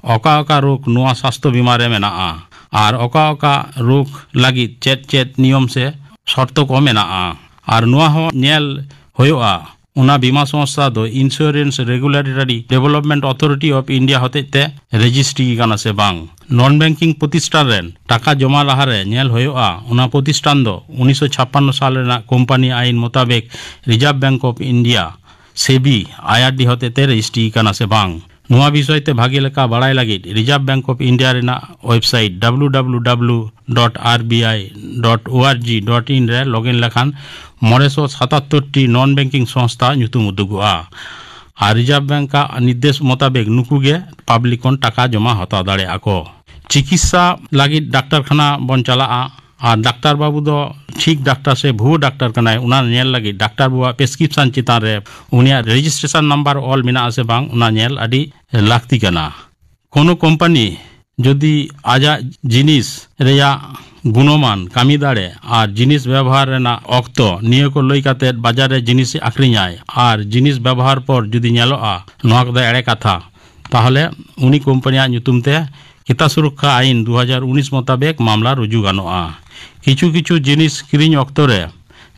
ᱚᱠᱟ ᱚᱠᱟ ᱨᱳᱜᱽ ᱱᱚᱣᱟ ᱥᱟᱥᱛᱷᱚ ᱵᱤᱢᱟ ᱨᱮ ᱢᱮᱱᱟᱜᱼᱟ ᱟᱨ ᱚᱠᱟ ᱚᱠᱟ ᱨᱳᱜᱽ ᱞᱟᱹᱜᱤᱫ ᱪᱮᱫ ᱪᱮᱫ ᱱᱤᱭᱚᱢ ᱥᱮ ᱥᱚᱨᱛᱚ ᱠᱚ ᱢᱮᱱᱟᱜᱼᱟ, ᱟᱨ ᱱᱚᱣᱟ ᱦᱚᱸ ᱧᱮᱞ ᱦᱩᱭᱩᱜᱼᱟ ᱚᱱᱟ ᱵᱤᱢᱟ ᱥᱚᱝᱥᱛᱷᱟ ᱫᱚ Insurance Regulatory Development Authority of India ᱦᱚᱛᱮᱡ ᱛᱮ ᱨᱮᱡᱤᱥᱴᱨᱤ ᱠᱟᱱᱟ ᱥᱮ ᱵᱟᱝ᱾ ᱱᱚᱱ ᱵᱮᱝᱠᱤᱝ ᱯᱨᱚᱛᱤᱥᱴᱷᱟᱱ ᱨᱮᱱ ᱴᱟᱠᱟ ᱡᱚᱢᱟ ᱞᱟᱦᱟᱨᱮ ᱧᱮᱞ ᱦᱩᱭᱩᱜᱼᱟ, ᱚᱱᱟ ᱯᱨᱚᱛᱤᱥᱴᱷᱟᱱ ᱫᱚ ᱩᱱᱤᱥᱥᱚ ᱪᱷᱟᱯᱯᱟᱱᱱᱚ ᱥᱟᱞ ᱨᱮᱱᱟᱜ ᱠᱳᱢᱯᱟᱱᱤ ᱟᱭᱤᱱ ᱢᱚᱛᱟᱵᱮᱠ ᱨᱤᱡᱟᱨᱵᱷ ᱵᱮᱝᱠ ᱚᱯᱷ ᱤᱱᱰᱤᱭᱟ, ᱥᱮᱵᱤ, ᱟᱭᱟᱨᱰᱤ ᱦᱚᱛᱮᱛᱮ ᱨᱮᱡᱤᱥᱴᱨᱤ ᱠᱟᱱᱟ ᱥᱮ ᱵᱟᱝ᱾ ᱱᱚᱣᱟ ᱵᱤᱥᱚᱭ ᱛᱮ ᱵᱷᱟᱜᱮ ᱞᱮᱠᱟ ᱵᱟᱲᱟᱭ ᱞᱟᱹᱜᱤᱫ ᱨᱤᱡᱟᱨᱵᱷ ᱵᱮᱝᱠ ᱚᱯᱷ ᱤᱱᱰᱤᱭᱟ ᱨᱮᱱᱟᱜ website W W W dot R B I dot O R G dot in ᱨᱮ ᱞᱚᱜᱤᱱ ᱞᱮᱠᱷᱟᱱ ᱢᱚᱬᱮ ᱥᱚ ᱥᱟᱛᱟᱛᱛᱳᱨ ᱴᱤ ᱱᱚᱱ ᱵᱮᱝᱠᱤᱝ ᱥᱚᱝᱥᱛᱷᱟ ᱧᱩᱛᱩᱢ ᱩᱫᱩᱜᱚᱜᱼᱟ᱾ ᱟᱨ ᱨᱤᱡᱟᱨᱵᱷ ᱵᱮᱝᱠ ᱟᱜ ᱱᱤᱨᱫᱮᱥ ᱢᱚᱛᱟᱵᱮᱠ ᱱᱩᱠᱩ ᱜᱮ ᱯᱟᱵᱽᱞᱤᱠ ᱠᱷᱚᱱ ᱴᱟᱠᱟ ᱡᱚᱢᱟ ᱦᱟᱛᱟᱣ ᱫᱟᱲᱮᱭᱟᱜᱼᱟ ᱠᱚ᱾ ᱪᱤᱠᱤᱛᱥᱟ ᱞᱟᱹᱜᱤᱫ ᱰᱟᱠᱛᱟᱨ ᱠᱷᱟᱱᱟ ᱵᱚᱱ ᱪᱟᱞᱟᱜᱼᱟ, ᱟᱨ ᱰᱟᱠᱛᱟᱨ ᱵᱟᱹᱵᱩ ᱫᱚ ᱴᱷᱤᱠ ᱰᱟᱠᱛᱟᱨ ᱥᱮ ᱵᱷᱩᱣᱟᱹ ᱰᱟᱠᱛᱟᱨ ᱠᱟᱱᱟᱭ, ᱚᱱᱟ ᱧᱮᱞ ᱞᱟᱹᱜᱤᱫ ᱰᱟᱠᱛᱟᱨ ᱵᱟᱹᱵᱩᱣᱟᱜ ᱯᱨᱮᱥᱠᱨᱤᱯᱥᱚᱱ ᱪᱮᱛᱟᱱ ᱨᱮ ᱩᱱᱤᱭᱟᱜ ᱨᱮᱡᱤᱥᱴᱨᱮᱥᱚᱱ ᱱᱟᱢᱵᱟᱨ ᱚᱞ ᱢᱮᱱᱟᱜᱼᱟ ᱥᱮ ᱵᱟᱝ, ᱚᱱᱟ ᱧᱮᱞ ᱟᱹᱰᱤ ᱞᱟᱹᱠᱛᱤ ᱠᱟᱱᱟ᱾ ᱠᱳᱱᱳ ᱠᱳᱢᱯᱟᱱᱤ ᱡᱩᱫᱤ ᱟᱡᱟᱜ ᱡᱤᱱᱤᱥ ᱨᱮᱭᱟᱜ ᱜᱩᱱᱚᱢᱟᱱ, ᱠᱟᱹᱢᱤ ᱫᱟᱲᱮ ᱟᱨ ᱡᱤᱱᱤᱥ ᱵᱮᱵᱚᱦᱟᱨ ᱨᱮᱱᱟᱜ ᱚᱠᱛᱚ ᱱᱤᱭᱟᱹ ᱠᱚ ᱞᱟᱹᱭ ᱠᱟᱛᱮ ᱵᱟᱡᱟᱨ ᱨᱮ ᱡᱤᱱᱤᱥ ᱟᱹᱠᱷᱨᱤᱧᱟᱭ ᱟᱨ ᱡᱤᱱᱤᱥ ᱵᱮᱵᱚᱦᱟᱨ ᱯᱚᱨ ᱡᱩᱫᱤ ᱧᱮᱞᱚᱜᱼᱟ ᱱᱚᱣᱟ ᱠᱚᱫᱚ ᱮᱲᱮ ᱠᱟᱛᱷᱟ, ᱛᱟᱦᱚᱞᱮ ᱩᱱᱤ ᱠᱳᱢᱯᱟᱱᱤᱭᱟᱜ ᱧᱩᱛᱩᱢ ᱛᱮ ᱠᱷᱮᱛᱟ ᱥᱩᱨᱚᱠᱠᱷᱟ ᱟᱭᱤᱱ ᱫᱩ ᱦᱟᱡᱟᱨ ᱩᱱᱤᱥ ᱢᱚᱛᱟᱵᱮᱠ ᱢᱟᱢᱞᱟ ᱨᱩᱡᱩ ᱜᱟᱱᱚᱜᱼᱟ᱾ ᱠᱤᱪᱷᱩ ᱠᱤᱪᱷᱩ ᱡᱤᱱᱤᱥ ᱠᱤᱨᱤᱧ ᱚᱠᱛᱚ ᱨᱮ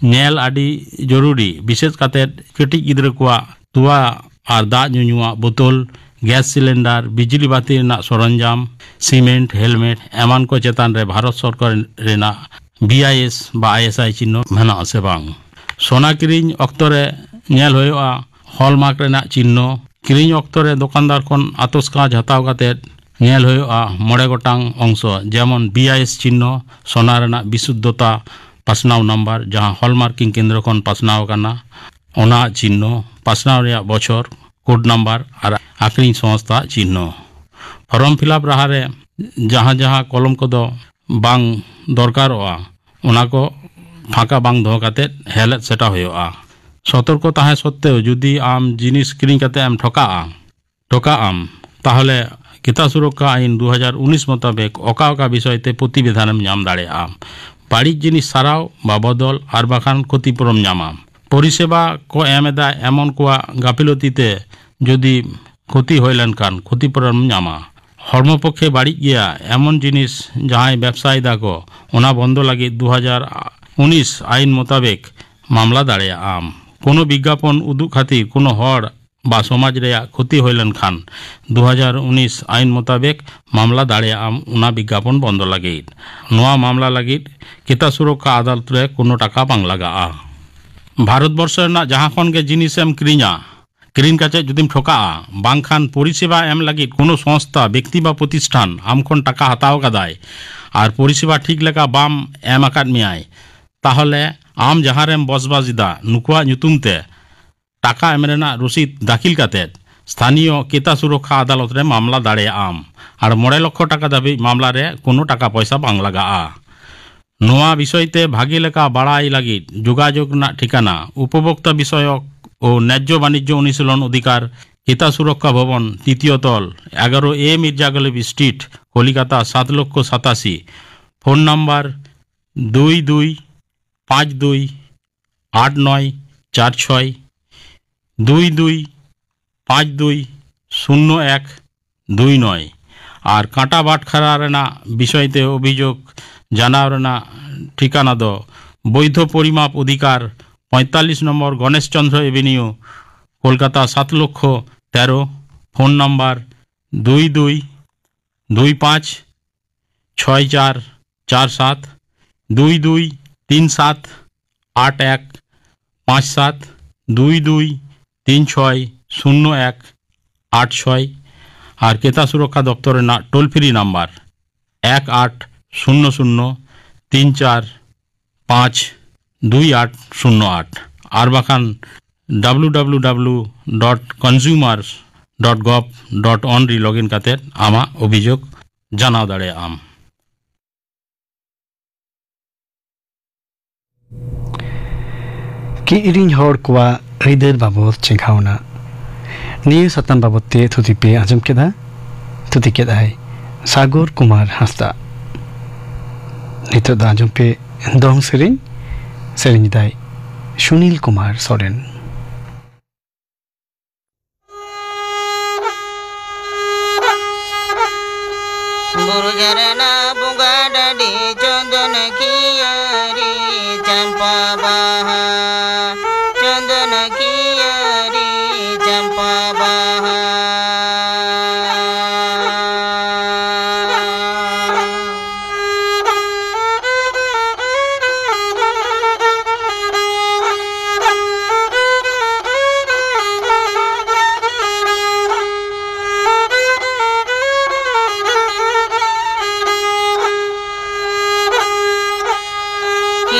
ᱧᱮᱞ ᱟᱹᱰᱤ ᱡᱚᱨᱩᱨᱤ, ᱵᱤᱥᱮᱥ ᱠᱟᱛᱮ ᱠᱟᱹᱴᱤᱡ ᱜᱤᱫᱽᱨᱟᱹ ᱠᱚᱣᱟᱜ ᱛᱚᱣᱟ ᱟᱨ ᱫᱟᱜ ᱧᱩᱧᱩᱣᱟᱜ ᱵᱳᱛᱳᱞ, ᱜᱮᱥ ᱥᱤᱞᱤᱱᱰᱟᱨ, ᱵᱤᱡᱽᱞᱤ ᱵᱟᱹᱛᱤ ᱨᱮᱱᱟᱜ ᱥᱚᱨᱚᱧᱡᱟᱢ, ᱥᱤᱢᱮᱱᱴ, ᱦᱮᱞᱢᱮᱴ ᱮᱢᱟᱱ ᱠᱚ ᱪᱮᱛᱟᱱ ᱨᱮ ᱵᱷᱟᱨᱚᱛ ᱥᱚᱨᱠᱟᱨ ᱨᱮᱱᱟᱜ ᱵᱤ ᱟᱭ ᱮᱥ ᱵᱟ ᱟᱭ ᱮᱥ ᱟᱭ ᱪᱤᱱᱦᱚ ᱢᱮᱱᱟᱜᱼᱟ ᱥᱮ ᱵᱟᱝ᱾ ᱥᱚᱱᱟ ᱠᱤᱨᱤᱧ ᱚᱠᱛᱚ ᱨᱮ ᱧᱮᱞ ᱦᱩᱭᱩᱜᱼᱟ ᱦᱚᱞᱢᱟᱨᱠ ᱨᱮᱱᱟᱜ ᱪᱤᱱᱦᱚ᱾ ᱠᱤᱨᱤᱧ ᱚᱠᱛᱚ ᱨᱮ ᱫᱚᱠᱟᱱᱫᱟᱨ ᱠᱷᱚᱱ ᱟᱛᱚᱥ ᱠᱟᱸᱪ ᱦᱟᱛᱟᱣ ᱠᱟᱛᱮ ᱧᱮᱞ ᱦᱩᱭᱩᱜᱼᱟ ᱢᱚᱬᱮ ᱜᱚᱴᱟᱝ ᱚᱝᱥᱚ, ᱡᱮᱢᱚᱱ ᱵᱤ ᱟᱭ ᱮᱥ ᱪᱤᱱᱦᱚ, ᱥᱚᱱᱟ ᱨᱮᱱᱟᱜ ᱵᱤᱥᱩᱫᱽᱫᱷᱚᱛᱟ, ᱯᱟᱥᱱᱟᱣ ᱱᱟᱢᱵᱟᱨ, ᱡᱟᱦᱟᱸ ᱦᱚᱞᱢᱟᱨᱠᱤᱝ ᱠᱮᱱᱫᱨᱚ ᱠᱷᱚᱱ ᱯᱟᱥᱱᱟᱣ ᱟᱠᱟᱱᱟ, ᱚᱱᱟ ᱪᱤᱱᱦᱚ, ᱯᱟᱥᱱᱟᱣ ᱨᱮᱭᱟᱜ ᱵᱚᱪᱷᱚᱨ, ᱠᱳᱰ ᱱᱟᱢᱵᱟᱨ ᱟᱨ ᱟᱠᱷᱨᱤᱧ ᱥᱚᱝᱥᱛᱷᱟ ᱪᱤᱱᱦᱚ᱾ ᱯᱷᱚᱨᱚᱢ ᱯᱷᱤᱞᱟᱯ ᱞᱟᱦᱟᱨᱮ ᱡᱟᱦᱟᱸ ᱡᱟᱦᱟᱸ ᱠᱚᱞᱚᱢ ᱠᱚᱫᱚ ᱵᱟᱝ ᱫᱚᱨᱠᱟᱨᱚᱜᱼᱟ, ᱚᱱᱟ ᱠᱚ ᱯᱷᱟᱸᱠᱟ ᱵᱟᱝ ᱫᱚᱦᱚ ᱠᱟᱛᱮ ᱦᱮᱞᱮᱫ ᱥᱮᱴᱟ ᱦᱩᱭᱩᱜᱼᱟ᱾ ᱥᱚᱛᱚᱨᱠᱚ ᱛᱟᱦᱮᱸ ᱥᱚᱛᱛᱮᱣ ᱡᱩᱫᱤ ᱟᱢ ᱡᱤᱱᱤᱥ ᱠᱤᱨᱤᱧ ᱠᱟᱛᱮ ᱮᱢ ᱴᱷᱚᱠᱟᱜᱼᱟ, ᱴᱷᱚᱠᱟᱜ ᱟᱢ, ᱛᱟᱦᱚᱞᱮ ᱠᱷᱮᱛᱟ ᱥᱩᱨᱚᱠᱠᱷᱟ ᱟᱭᱤᱱ ᱫᱩ ᱦᱟᱡᱟᱨ ᱩᱱᱤᱥ ᱢᱚᱛᱟᱵᱮᱠ ᱚᱠᱟ ᱚᱠᱟ ᱵᱤᱥᱚᱭ ᱛᱮ ᱯᱨᱚᱛᱤᱵᱮᱫᱷᱟᱱ ᱮᱢ ᱧᱟᱢ ᱫᱟᱲᱮᱭᱟᱜᱼᱟ᱾ ᱵᱟᱹᱲᱤᱡ ᱡᱤᱱᱤᱥ ᱥᱟᱨᱟᱣ ᱵᱟ ᱵᱚᱫᱚᱞ ᱟᱨ ᱵᱟᱠᱷᱟᱱ ᱠᱷᱚᱛᱤᱯᱩᱨᱚᱱ ᱧᱟᱢᱟ᱾ ᱯᱚᱨᱤᱥᱮᱵᱟ ᱠᱚ ᱮᱢ ᱮᱫᱟ ᱮᱢᱚᱱ ᱠᱚᱣᱟᱜ ᱜᱟᱯᱷᱤᱞᱚᱛᱤ ᱛᱮ ᱡᱩᱫᱤ ᱠᱷᱚᱛᱤ ᱦᱩᱭ ᱞᱮᱱᱠᱷᱟᱱ ᱠᱷᱚᱛᱤᱯᱩᱨᱚᱱ ᱧᱟᱢᱟ᱾ ᱦᱚᱲᱢᱚ ᱯᱚᱠᱠᱷᱮ ᱵᱟᱹᱲᱤᱡ ᱜᱮᱭᱟ ᱮᱢᱚᱱ ᱡᱤᱱᱤᱥ ᱡᱟᱦᱟᱸᱭ ᱵᱮᱵᱥᱟᱭ ᱫᱟᱠᱚ, ᱚᱱᱟ ᱵᱚᱱᱫᱚ ᱞᱟᱹᱜᱤᱫ ᱫᱩ ᱦᱟᱡᱟᱨ ᱩᱱᱤᱥ ᱟᱭᱤᱱ ᱢᱚᱛᱟᱵᱮᱠ ᱢᱟᱢᱞᱟ ᱫᱟᱲᱮᱭᱟᱜ ᱟᱢ᱾ ᱠᱳᱱᱳ ᱵᱤᱜᱽᱜᱟᱯᱚᱱ ᱩᱫᱩᱜ ᱠᱷᱟᱹᱛᱤᱨ ᱠᱳᱱᱳ ᱦᱚᱲ ᱵᱟ ᱥᱚᱢᱟᱡᱽ ᱨᱮᱭᱟᱜ ᱠᱷᱚᱛᱤ ᱦᱩᱭ ᱞᱮᱱᱠᱷᱟᱱ ᱫᱩ ᱦᱟᱡᱟᱨ ᱩᱱᱤᱥ ᱟᱭᱤᱱ ᱢᱚᱛᱟᱵᱮᱠ ᱢᱟᱢᱞᱟ ᱫᱟᱲᱮᱭᱟᱜ ᱟᱢ ᱚᱱᱟ ᱵᱤᱜᱽᱜᱟᱯᱚᱱ ᱵᱚᱱᱫᱚ ᱞᱟᱹᱜᱤᱫ᱾ ᱱᱚᱣᱟ ᱢᱟᱢᱞᱟ ᱞᱟᱹᱜᱤᱫ ᱠᱮᱛᱟ ᱥᱩᱨᱚᱠᱠᱷᱟ ᱟᱫᱟᱞᱚᱛ ᱨᱮ ᱠᱳᱱᱳ ᱴᱟᱠᱟ ᱵᱟᱝ ᱞᱟᱜᱟᱜᱼᱟ᱾ ᱵᱷᱟᱨᱚᱛ ᱵᱚᱨᱥᱚ ᱨᱮᱱᱟᱜ ᱡᱟᱦᱟᱸ ᱠᱷᱚᱱ ᱜᱮ ᱡᱤᱱᱤᱥ ᱮᱢ ᱠᱤᱨᱤᱧᱟ, ᱠᱤᱨᱤᱧ ᱠᱟᱛᱮ ᱡᱩᱫᱤᱢ ᱴᱷᱚᱠᱟᱜᱼᱟ, ᱵᱟᱝᱠᱷᱟᱱ ᱯᱚᱨᱤᱥᱮᱵᱟ ᱮᱢ ᱞᱟᱹᱜᱤᱫ ᱠᱳᱱᱳ ᱥᱚᱝᱥᱛᱷᱟ, ᱵᱮᱠᱛᱤ ᱵᱟ ᱯᱨᱚᱛᱤᱥᱴᱷᱟᱱ ᱟᱢ ᱠᱷᱚᱱ ᱴᱟᱠᱟ ᱦᱟᱛᱟᱣ ᱠᱟᱫᱟᱭ ᱟᱨ ᱯᱚᱨᱤᱥᱮᱵᱟ ᱴᱷᱤᱠ ᱞᱮᱠᱟ ᱵᱟᱢ ᱮᱢ ᱟᱠᱟᱫ ᱢᱮᱭᱟᱭ, ᱛᱟᱦᱚᱞᱮ ᱟᱢ ᱡᱟᱦᱟᱸ ᱨᱮᱢ ᱵᱚᱥᱵᱟᱥ ᱮᱫᱟ, ᱱᱩᱠᱩᱣᱟᱜ ᱧᱩᱛᱩᱢ ᱛᱮ ᱴᱟᱠᱟ ᱮᱢ ᱨᱮᱱᱟᱜ ᱨᱚᱥᱤᱫ ᱫᱟᱹᱠᱷᱤᱞ ᱠᱟᱛᱮ ᱥᱛᱷᱟᱱᱤᱭᱚ ᱠᱮᱛᱟ ᱥᱩᱨᱚᱠᱠᱷᱟ ᱟᱫᱟᱞᱚᱛ ᱨᱮ ᱢᱟᱢᱞᱟ ᱫᱟᱲᱮᱭᱟᱜ ᱟᱢ ᱟᱨ ᱢᱚᱬᱮ ᱞᱚᱠᱷᱚ ᱴᱟᱠᱟ ᱫᱷᱟᱹᱵᱤᱡ ᱢᱟᱢᱞᱟ ᱨᱮ ᱠᱳᱱᱳ ᱴᱟᱠᱟ ᱯᱚᱭᱥᱟ ᱵᱟᱝ ᱞᱟᱜᱟᱜᱼᱟ᱾ ᱱᱚᱣᱟ ᱵᱤᱥᱚᱭ ᱛᱮ ᱵᱷᱟᱜᱮ ᱞᱮᱠᱟ ᱵᱟᱲᱟᱭ ᱞᱟᱹᱜᱤᱫ ᱡᱳᱜᱟᱡᱳᱜᱽ ᱨᱮᱱᱟᱜ ᱴᱷᱤᱠᱟᱹᱱᱟ ᱩᱯᱚᱵᱷᱳᱠᱛᱟ ᱵᱤᱥᱚᱭᱚᱠ ᱳ ᱱᱮᱡᱽᱡᱚ ᱵᱟᱱᱤᱡᱽᱡᱚ ᱚᱱᱩᱥᱤᱞᱚᱱ ᱚᱫᱷᱤᱠᱟᱨ, ᱠᱮᱛᱟ ᱥᱩᱨᱚᱠᱠᱷᱟ ᱵᱷᱚᱵᱚᱱ, ᱛᱤᱛᱤᱭᱚ ᱛᱚᱞ, ᱮᱜᱟᱨᱚ ᱮ ᱢᱤᱨᱡᱟ ᱜᱟᱞᱤᱵ ᱥᱴᱨᱤᱴ, ᱠᱚᱞᱤᱠᱟᱛᱟ ᱥᱟᱛ ᱞᱚᱠᱷᱚ ᱥᱟᱛᱟᱥᱤ, ᱯᱷᱳᱱ ᱱᱟᱢᱵᱟᱨ ᱫᱩᱭ ᱫᱩᱭ ᱯᱟᱸᱪ ᱫᱩᱭ ᱟᱴ ᱱᱚᱭ ᱪᱟᱨ ᱪᱷᱚᱭ, ᱫᱩᱭ ᱫᱩᱭ ᱯᱟᱸᱪ ᱫᱩᱭ ᱥᱩᱱᱱᱚ ᱮᱠ ᱫᱩᱭ ᱱᱚᱭ᱾ ᱟᱨ ᱠᱟᱸᱴᱟ ᱵᱟᱴᱠᱷᱟᱨᱟ ᱨᱮᱱᱟᱜ ᱵᱤᱥᱚᱭ ᱛᱮ ᱚᱵᱷᱤᱡᱳᱜᱽ ᱡᱟᱱᱟᱣ ᱨᱮᱱᱟᱜ ᱴᱷᱤᱠᱟᱱᱟ ᱫᱚ ᱵᱳᱭᱫᱷᱚ ᱯᱚᱨᱤᱢᱟᱯ ᱚᱫᱷᱤᱠᱟᱨ, ᱯᱚᱸᱭᱛᱟᱞᱞᱤᱥ ᱱᱚᱢᱵᱚᱨ ᱜᱚᱱᱮᱥ ᱪᱚᱸᱫᱽᱨᱚ ᱮᱵᱷᱮᱱᱤᱭᱩ, ᱠᱳᱞᱠᱟᱛᱟ ᱥᱟᱛ ᱞᱚᱠᱷᱚ ᱛᱮᱨᱚ, ᱯᱷᱳᱱ ᱱᱟᱢᱵᱟᱨ ᱫᱩᱭ ᱫᱩᱭ ᱫᱩᱭ ᱯᱟᱸᱪ ᱪᱷᱚᱭ ᱪᱟᱨ ᱪᱟᱨ ᱥᱟᱛ, ᱫᱩᱭ ᱫᱩᱭ ᱛᱤᱱ ᱥᱟᱛ ᱟᱴ ᱮᱠ ᱯᱟᱸᱪ ᱥᱟᱛ, ᱫᱩᱭ ᱫᱩᱭ ᱛᱤᱱ ᱪᱷᱚᱭ ᱥᱩᱱᱱᱚ ᱮᱠ ᱟᱴ ᱪᱷᱚᱭ᱾ ᱟᱨ ᱠᱮᱛᱟ ᱥᱩᱨᱚᱠᱠᱷᱟ ᱫᱚᱯᱛᱚᱨ ᱨᱮᱱᱟᱜ ᱴᱳᱞ ᱯᱷᱨᱤ ᱱᱟᱢᱵᱟᱨ ᱮᱠ ᱟᱴ ᱥᱩᱱᱱᱚ ᱥᱩᱱᱱᱚ ᱛᱤᱱ ᱪᱟᱨ ᱯᱟᱸᱪ ᱫᱩᱭ ᱟᱴ ᱥᱩᱱᱱᱚ ᱟᱴ, ᱟᱨ ᱵᱟᱠᱷᱟᱱ W W W dot consumers dot gov dot in ᱨᱮ ᱞᱚᱜᱤᱱ ᱠᱟᱛᱮ ᱟᱢᱟᱜ ᱚᱵᱷᱤᱡᱳᱜᱽ ᱡᱟᱱᱟᱣ ᱫᱟᱲᱮᱭᱟᱜ ᱟᱢ᱾ ᱠᱤᱨᱤᱧ ᱦᱚᱲ ᱠᱚᱣᱟᱜ ᱟᱹᱭᱫᱟᱹᱨ ᱵᱟᱵᱚᱫ ᱪᱮᱸᱜᱷᱟᱣᱱᱟ᱾ ᱱᱤᱭᱟᱹ ᱥᱟᱛᱟᱢ ᱵᱟᱵᱚᱫ ᱛᱮ ᱛᱷᱩᱛᱤ ᱯᱮ ᱟᱸᱡᱚᱢ ᱠᱮᱫᱟ᱾ ᱛᱷᱩᱛᱤ ᱠᱮᱫᱟᱭ ᱥᱟᱜᱚᱨ ᱠᱩᱢᱟᱨ ᱦᱟᱸᱥᱫᱟ᱾ ᱱᱤᱛᱚᱜ ᱫᱚ ᱟᱸᱡᱚᱢ ᱯᱮ ᱫᱚᱝ ᱥᱮᱨᱮᱧ᱾ ᱥᱮᱨᱮᱧ ᱮᱫᱟᱭ ᱥᱩᱱᱤᱞ ᱠᱩᱢᱟᱨ ᱥᱚᱨᱮᱱ᱾ ᱵᱩᱨᱩ ᱡᱷᱟᱨᱱᱟ ᱵᱚᱸᱜᱟ ᱰᱟᱹᱰᱤ ᱪᱚᱸᱫᱚᱱ ᱠᱤᱭᱟᱹᱨᱤ ᱪᱟᱢᱯᱟ ᱵᱟᱦᱟ ᱪᱚᱸᱫᱚᱱ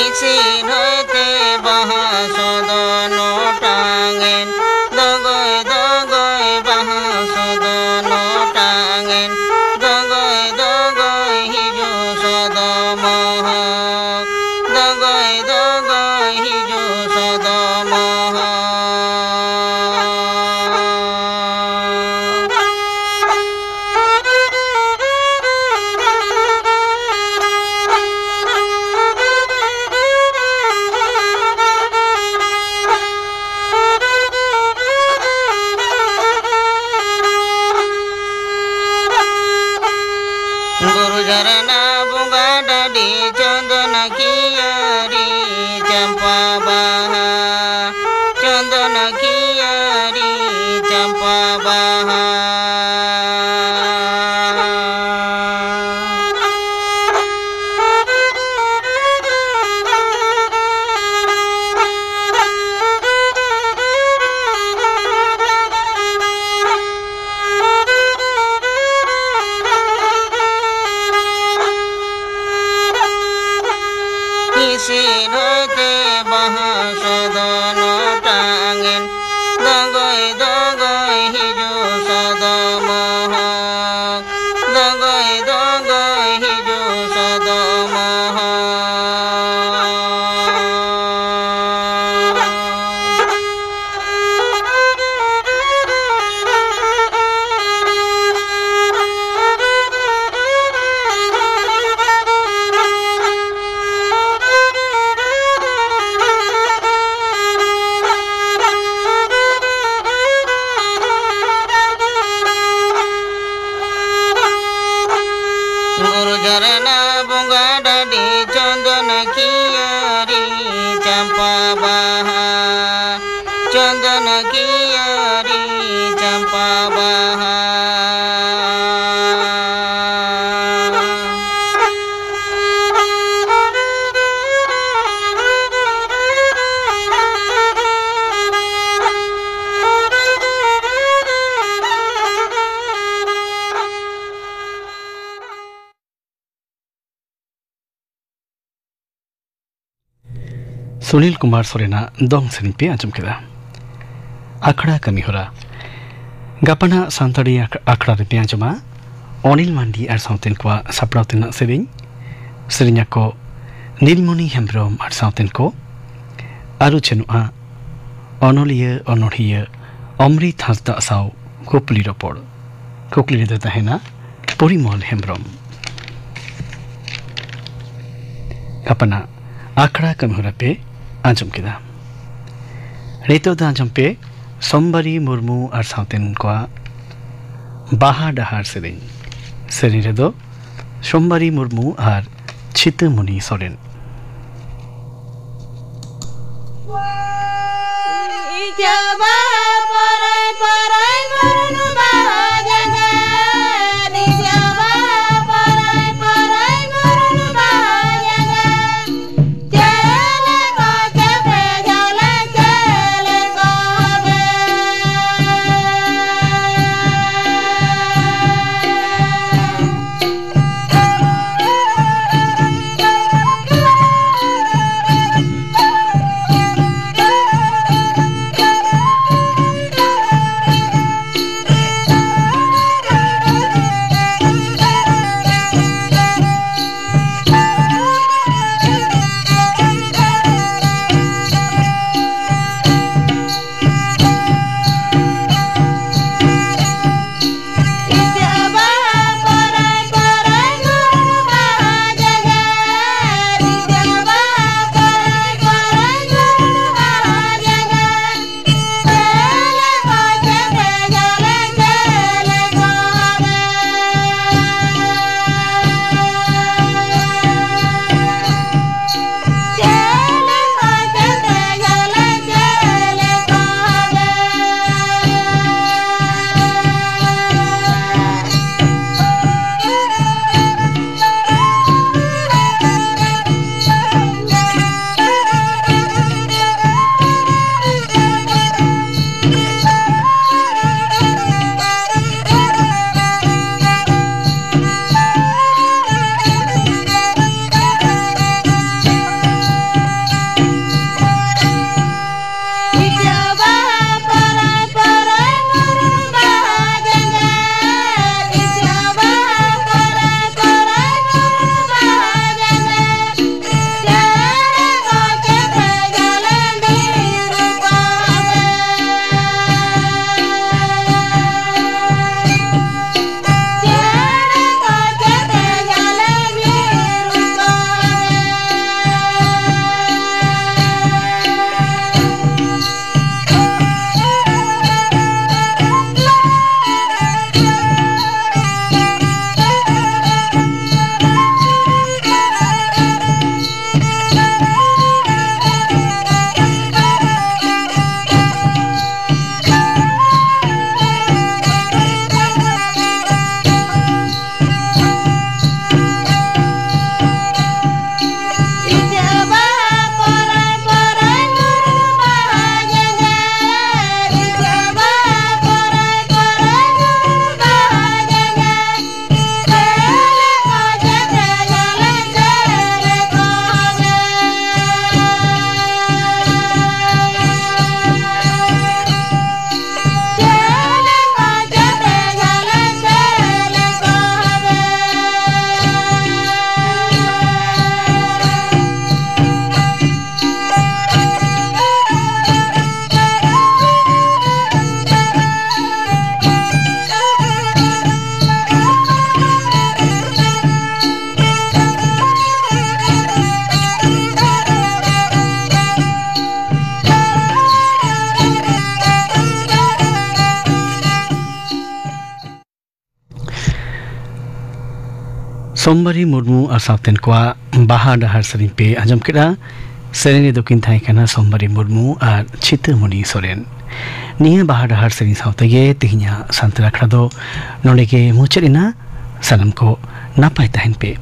ᱤᱥᱤᱱ ᱦᱚᱭᱛᱮ ᱵᱟᱦᱟ ᱥᱚᱫᱚ ᱱᱚᱴᱟᱝ ᱮᱱ, ᱫᱚᱜᱚᱭ ᱫᱚᱜᱚᱭ ᱵᱟᱦᱟ ᱥᱚᱫᱚ ᱱᱚᱴᱟᱝ ᱮᱱ, ᱫᱚᱜᱚᱭ ᱫᱚᱜᱚᱭ ᱦᱤᱡᱩᱜ ᱥᱚᱫᱚ ᱢᱚᱦᱚᱠ, ᱫᱚᱜᱚᱭ ᱫᱚᱜᱚᱭ ᱦᱤᱡᱩᱜ ᱥᱚᱫᱚ ᱢᱚᱦᱚᱠ᱾ ᱜᱩᱨᱩ ᱡᱷᱟᱨᱱᱟ ᱵᱚᱸᱜᱟ ᱰᱟᱹᱰᱤ ᱪᱚᱸᱫᱚᱱ ᱠᱤᱭᱟᱹᱨᱤ ᱪᱟᱢᱯᱟ ᱵᱟᱦᱟ, ᱪᱚᱸᱫᱚᱱ ᱠᱤᱭᱟᱹᱨᱤ ᱪᱟᱢᱯᱟ ᱵᱟᱦᱟ᱾ ᱤᱥᱤᱱ ᱦᱚᱭᱛᱮ ᱵᱟᱦᱟ ᱥᱚᱫᱚ ᱱᱚᱴᱟᱝ ᱮᱱ, ᱫᱚᱜᱚᱭ ᱫᱚᱜᱚᱭ ᱦᱤᱡᱩᱜ ᱥᱚᱫᱚ ᱢᱚᱦᱚᱠ, ᱫᱚᱜᱚᱭ ᱫᱚᱜᱚᱭ ᱦᱤᱡᱩᱜ ᱥᱚᱫᱚ ᱢᱚᱦᱚᱠ᱾ ᱜᱩᱨᱩ ᱡᱷᱟᱨᱱᱟ ᱵᱚᱸᱜᱟ ᱰᱟᱹᱰᱤ ᱪᱚᱸᱫᱚᱱ ᱥᱩᱱᱤᱞ ᱠᱩᱢᱟᱨ ᱥᱚᱨᱮᱱᱟᱜ ᱫᱚᱝ ᱥᱮᱨᱮᱧ ᱯᱮ ᱟᱸᱡᱚᱢ ᱠᱮᱫᱟ᱾ ᱟᱠᱷᱲᱟ ᱠᱟᱹᱢᱤᱦᱚᱨᱟ᱾ ᱜᱟᱯᱟᱱᱟᱜ ᱥᱟᱱᱛᱟᱲᱤ ᱟᱠᱷ- ᱟᱠᱷᱲᱟ ᱨᱮᱯᱮ ᱟᱸᱡᱚᱢᱟ ᱚᱱᱤᱞ ᱢᱟᱱᱰᱤ ᱟᱨ ᱥᱟᱶᱛᱮᱱ ᱠᱚᱣᱟᱜ ᱥᱟᱯᱲᱟᱣ ᱛᱮᱱᱟᱜ ᱥᱮᱨᱮᱧ᱾ ᱥᱮᱨᱮᱧ ᱟᱠᱚ ᱱᱤᱞᱢᱚᱱᱤ ᱦᱮᱢᱵᱽᱨᱚᱢ ᱟᱨ ᱥᱟᱶᱛᱮᱱ ᱠᱚ᱾ ᱟᱹᱨᱩ ᱪᱮᱱᱚᱜᱼᱟ ᱚᱱᱚᱞᱤᱭᱟᱹ ᱚᱱᱚᱲᱦᱤᱭᱟᱹ ᱚᱢᱨᱤᱛ ᱦᱟᱸᱥᱫᱟᱜ ᱥᱟᱶ ᱠᱩᱠᱞᱤ ᱨᱚᱯᱚᱲ᱾ ᱠᱩᱠᱞᱤ ᱨᱮᱫᱚ ᱛᱟᱦᱮᱱᱟ ᱯᱚᱨᱤᱢᱚᱞ ᱦᱮᱢᱵᱽᱨᱚᱢ᱾ ᱜᱟᱯᱟᱱᱟᱜ ᱟᱠᱷᱲᱟ ᱠᱟᱹᱢᱤᱦᱚᱨᱟ ᱯᱮ ᱟᱸᱡᱚᱢ ᱠᱮᱫᱟ᱾ ᱱᱤᱛᱚᱜ ᱫᱚ ᱟᱸᱡᱚᱢ ᱯᱮ ᱥᱳᱢᱵᱟᱨᱤ ᱢᱩᱨᱢᱩ ᱟᱨ ᱥᱟᱶᱛᱮᱱ ᱠᱚᱣᱟᱜ ᱵᱟᱦᱟ ᱰᱟᱦᱟᱨ ᱥᱮᱨᱮᱧ᱾ ᱥᱮᱨᱮᱧ ᱨᱮᱫᱚ ᱥᱳᱢᱵᱟᱨᱤ ᱢᱩᱨᱢᱩ ᱟᱨ ᱪᱷᱤᱛᱟᱹᱢᱩᱱᱤ ᱥᱚᱨᱮᱱ᱾ ᱥᱳᱢᱵᱟᱨᱤ ᱢᱩᱨᱢᱩ ᱟᱨ ᱥᱟᱶᱛᱮᱱ ᱠᱚᱣᱟᱜ ᱵᱟᱦᱟ ᱰᱟᱦᱟᱨ ᱥᱮᱨᱮᱧ ᱯᱮ ᱟᱸᱡᱚᱢ ᱠᱮᱫᱟ᱾ ᱥᱮᱨᱮᱧ ᱨᱮᱫᱚ ᱠᱤᱱ ᱛᱟᱦᱮᱸ ᱠᱟᱱᱟ ᱥᱳᱢᱵᱟᱨᱤ ᱢᱩᱨᱢᱩ ᱟᱨ ᱪᱷᱤᱛᱟᱹᱢᱚᱱᱤ ᱥᱚᱨᱮᱱ᱾ ᱱᱤᱭᱟᱹ ᱵᱟᱦᱟ ᱰᱟᱦᱟᱨ ᱥᱮᱨᱮᱧ ᱥᱟᱶ ᱛᱮᱜᱮ ᱛᱮᱦᱮᱧᱟᱜ ᱥᱟᱱᱛᱟᱲ ᱟᱠᱷᱲᱟ ᱫᱚ ᱱᱚᱰᱮ ᱜᱮ ᱢᱩᱪᱟᱹᱫ ᱮᱱᱟ᱾ ᱥᱟᱱᱟᱢ ᱠᱚ ᱱᱟᱯᱟᱭ ᱛᱟᱦᱮᱱ ᱯᱮ᱾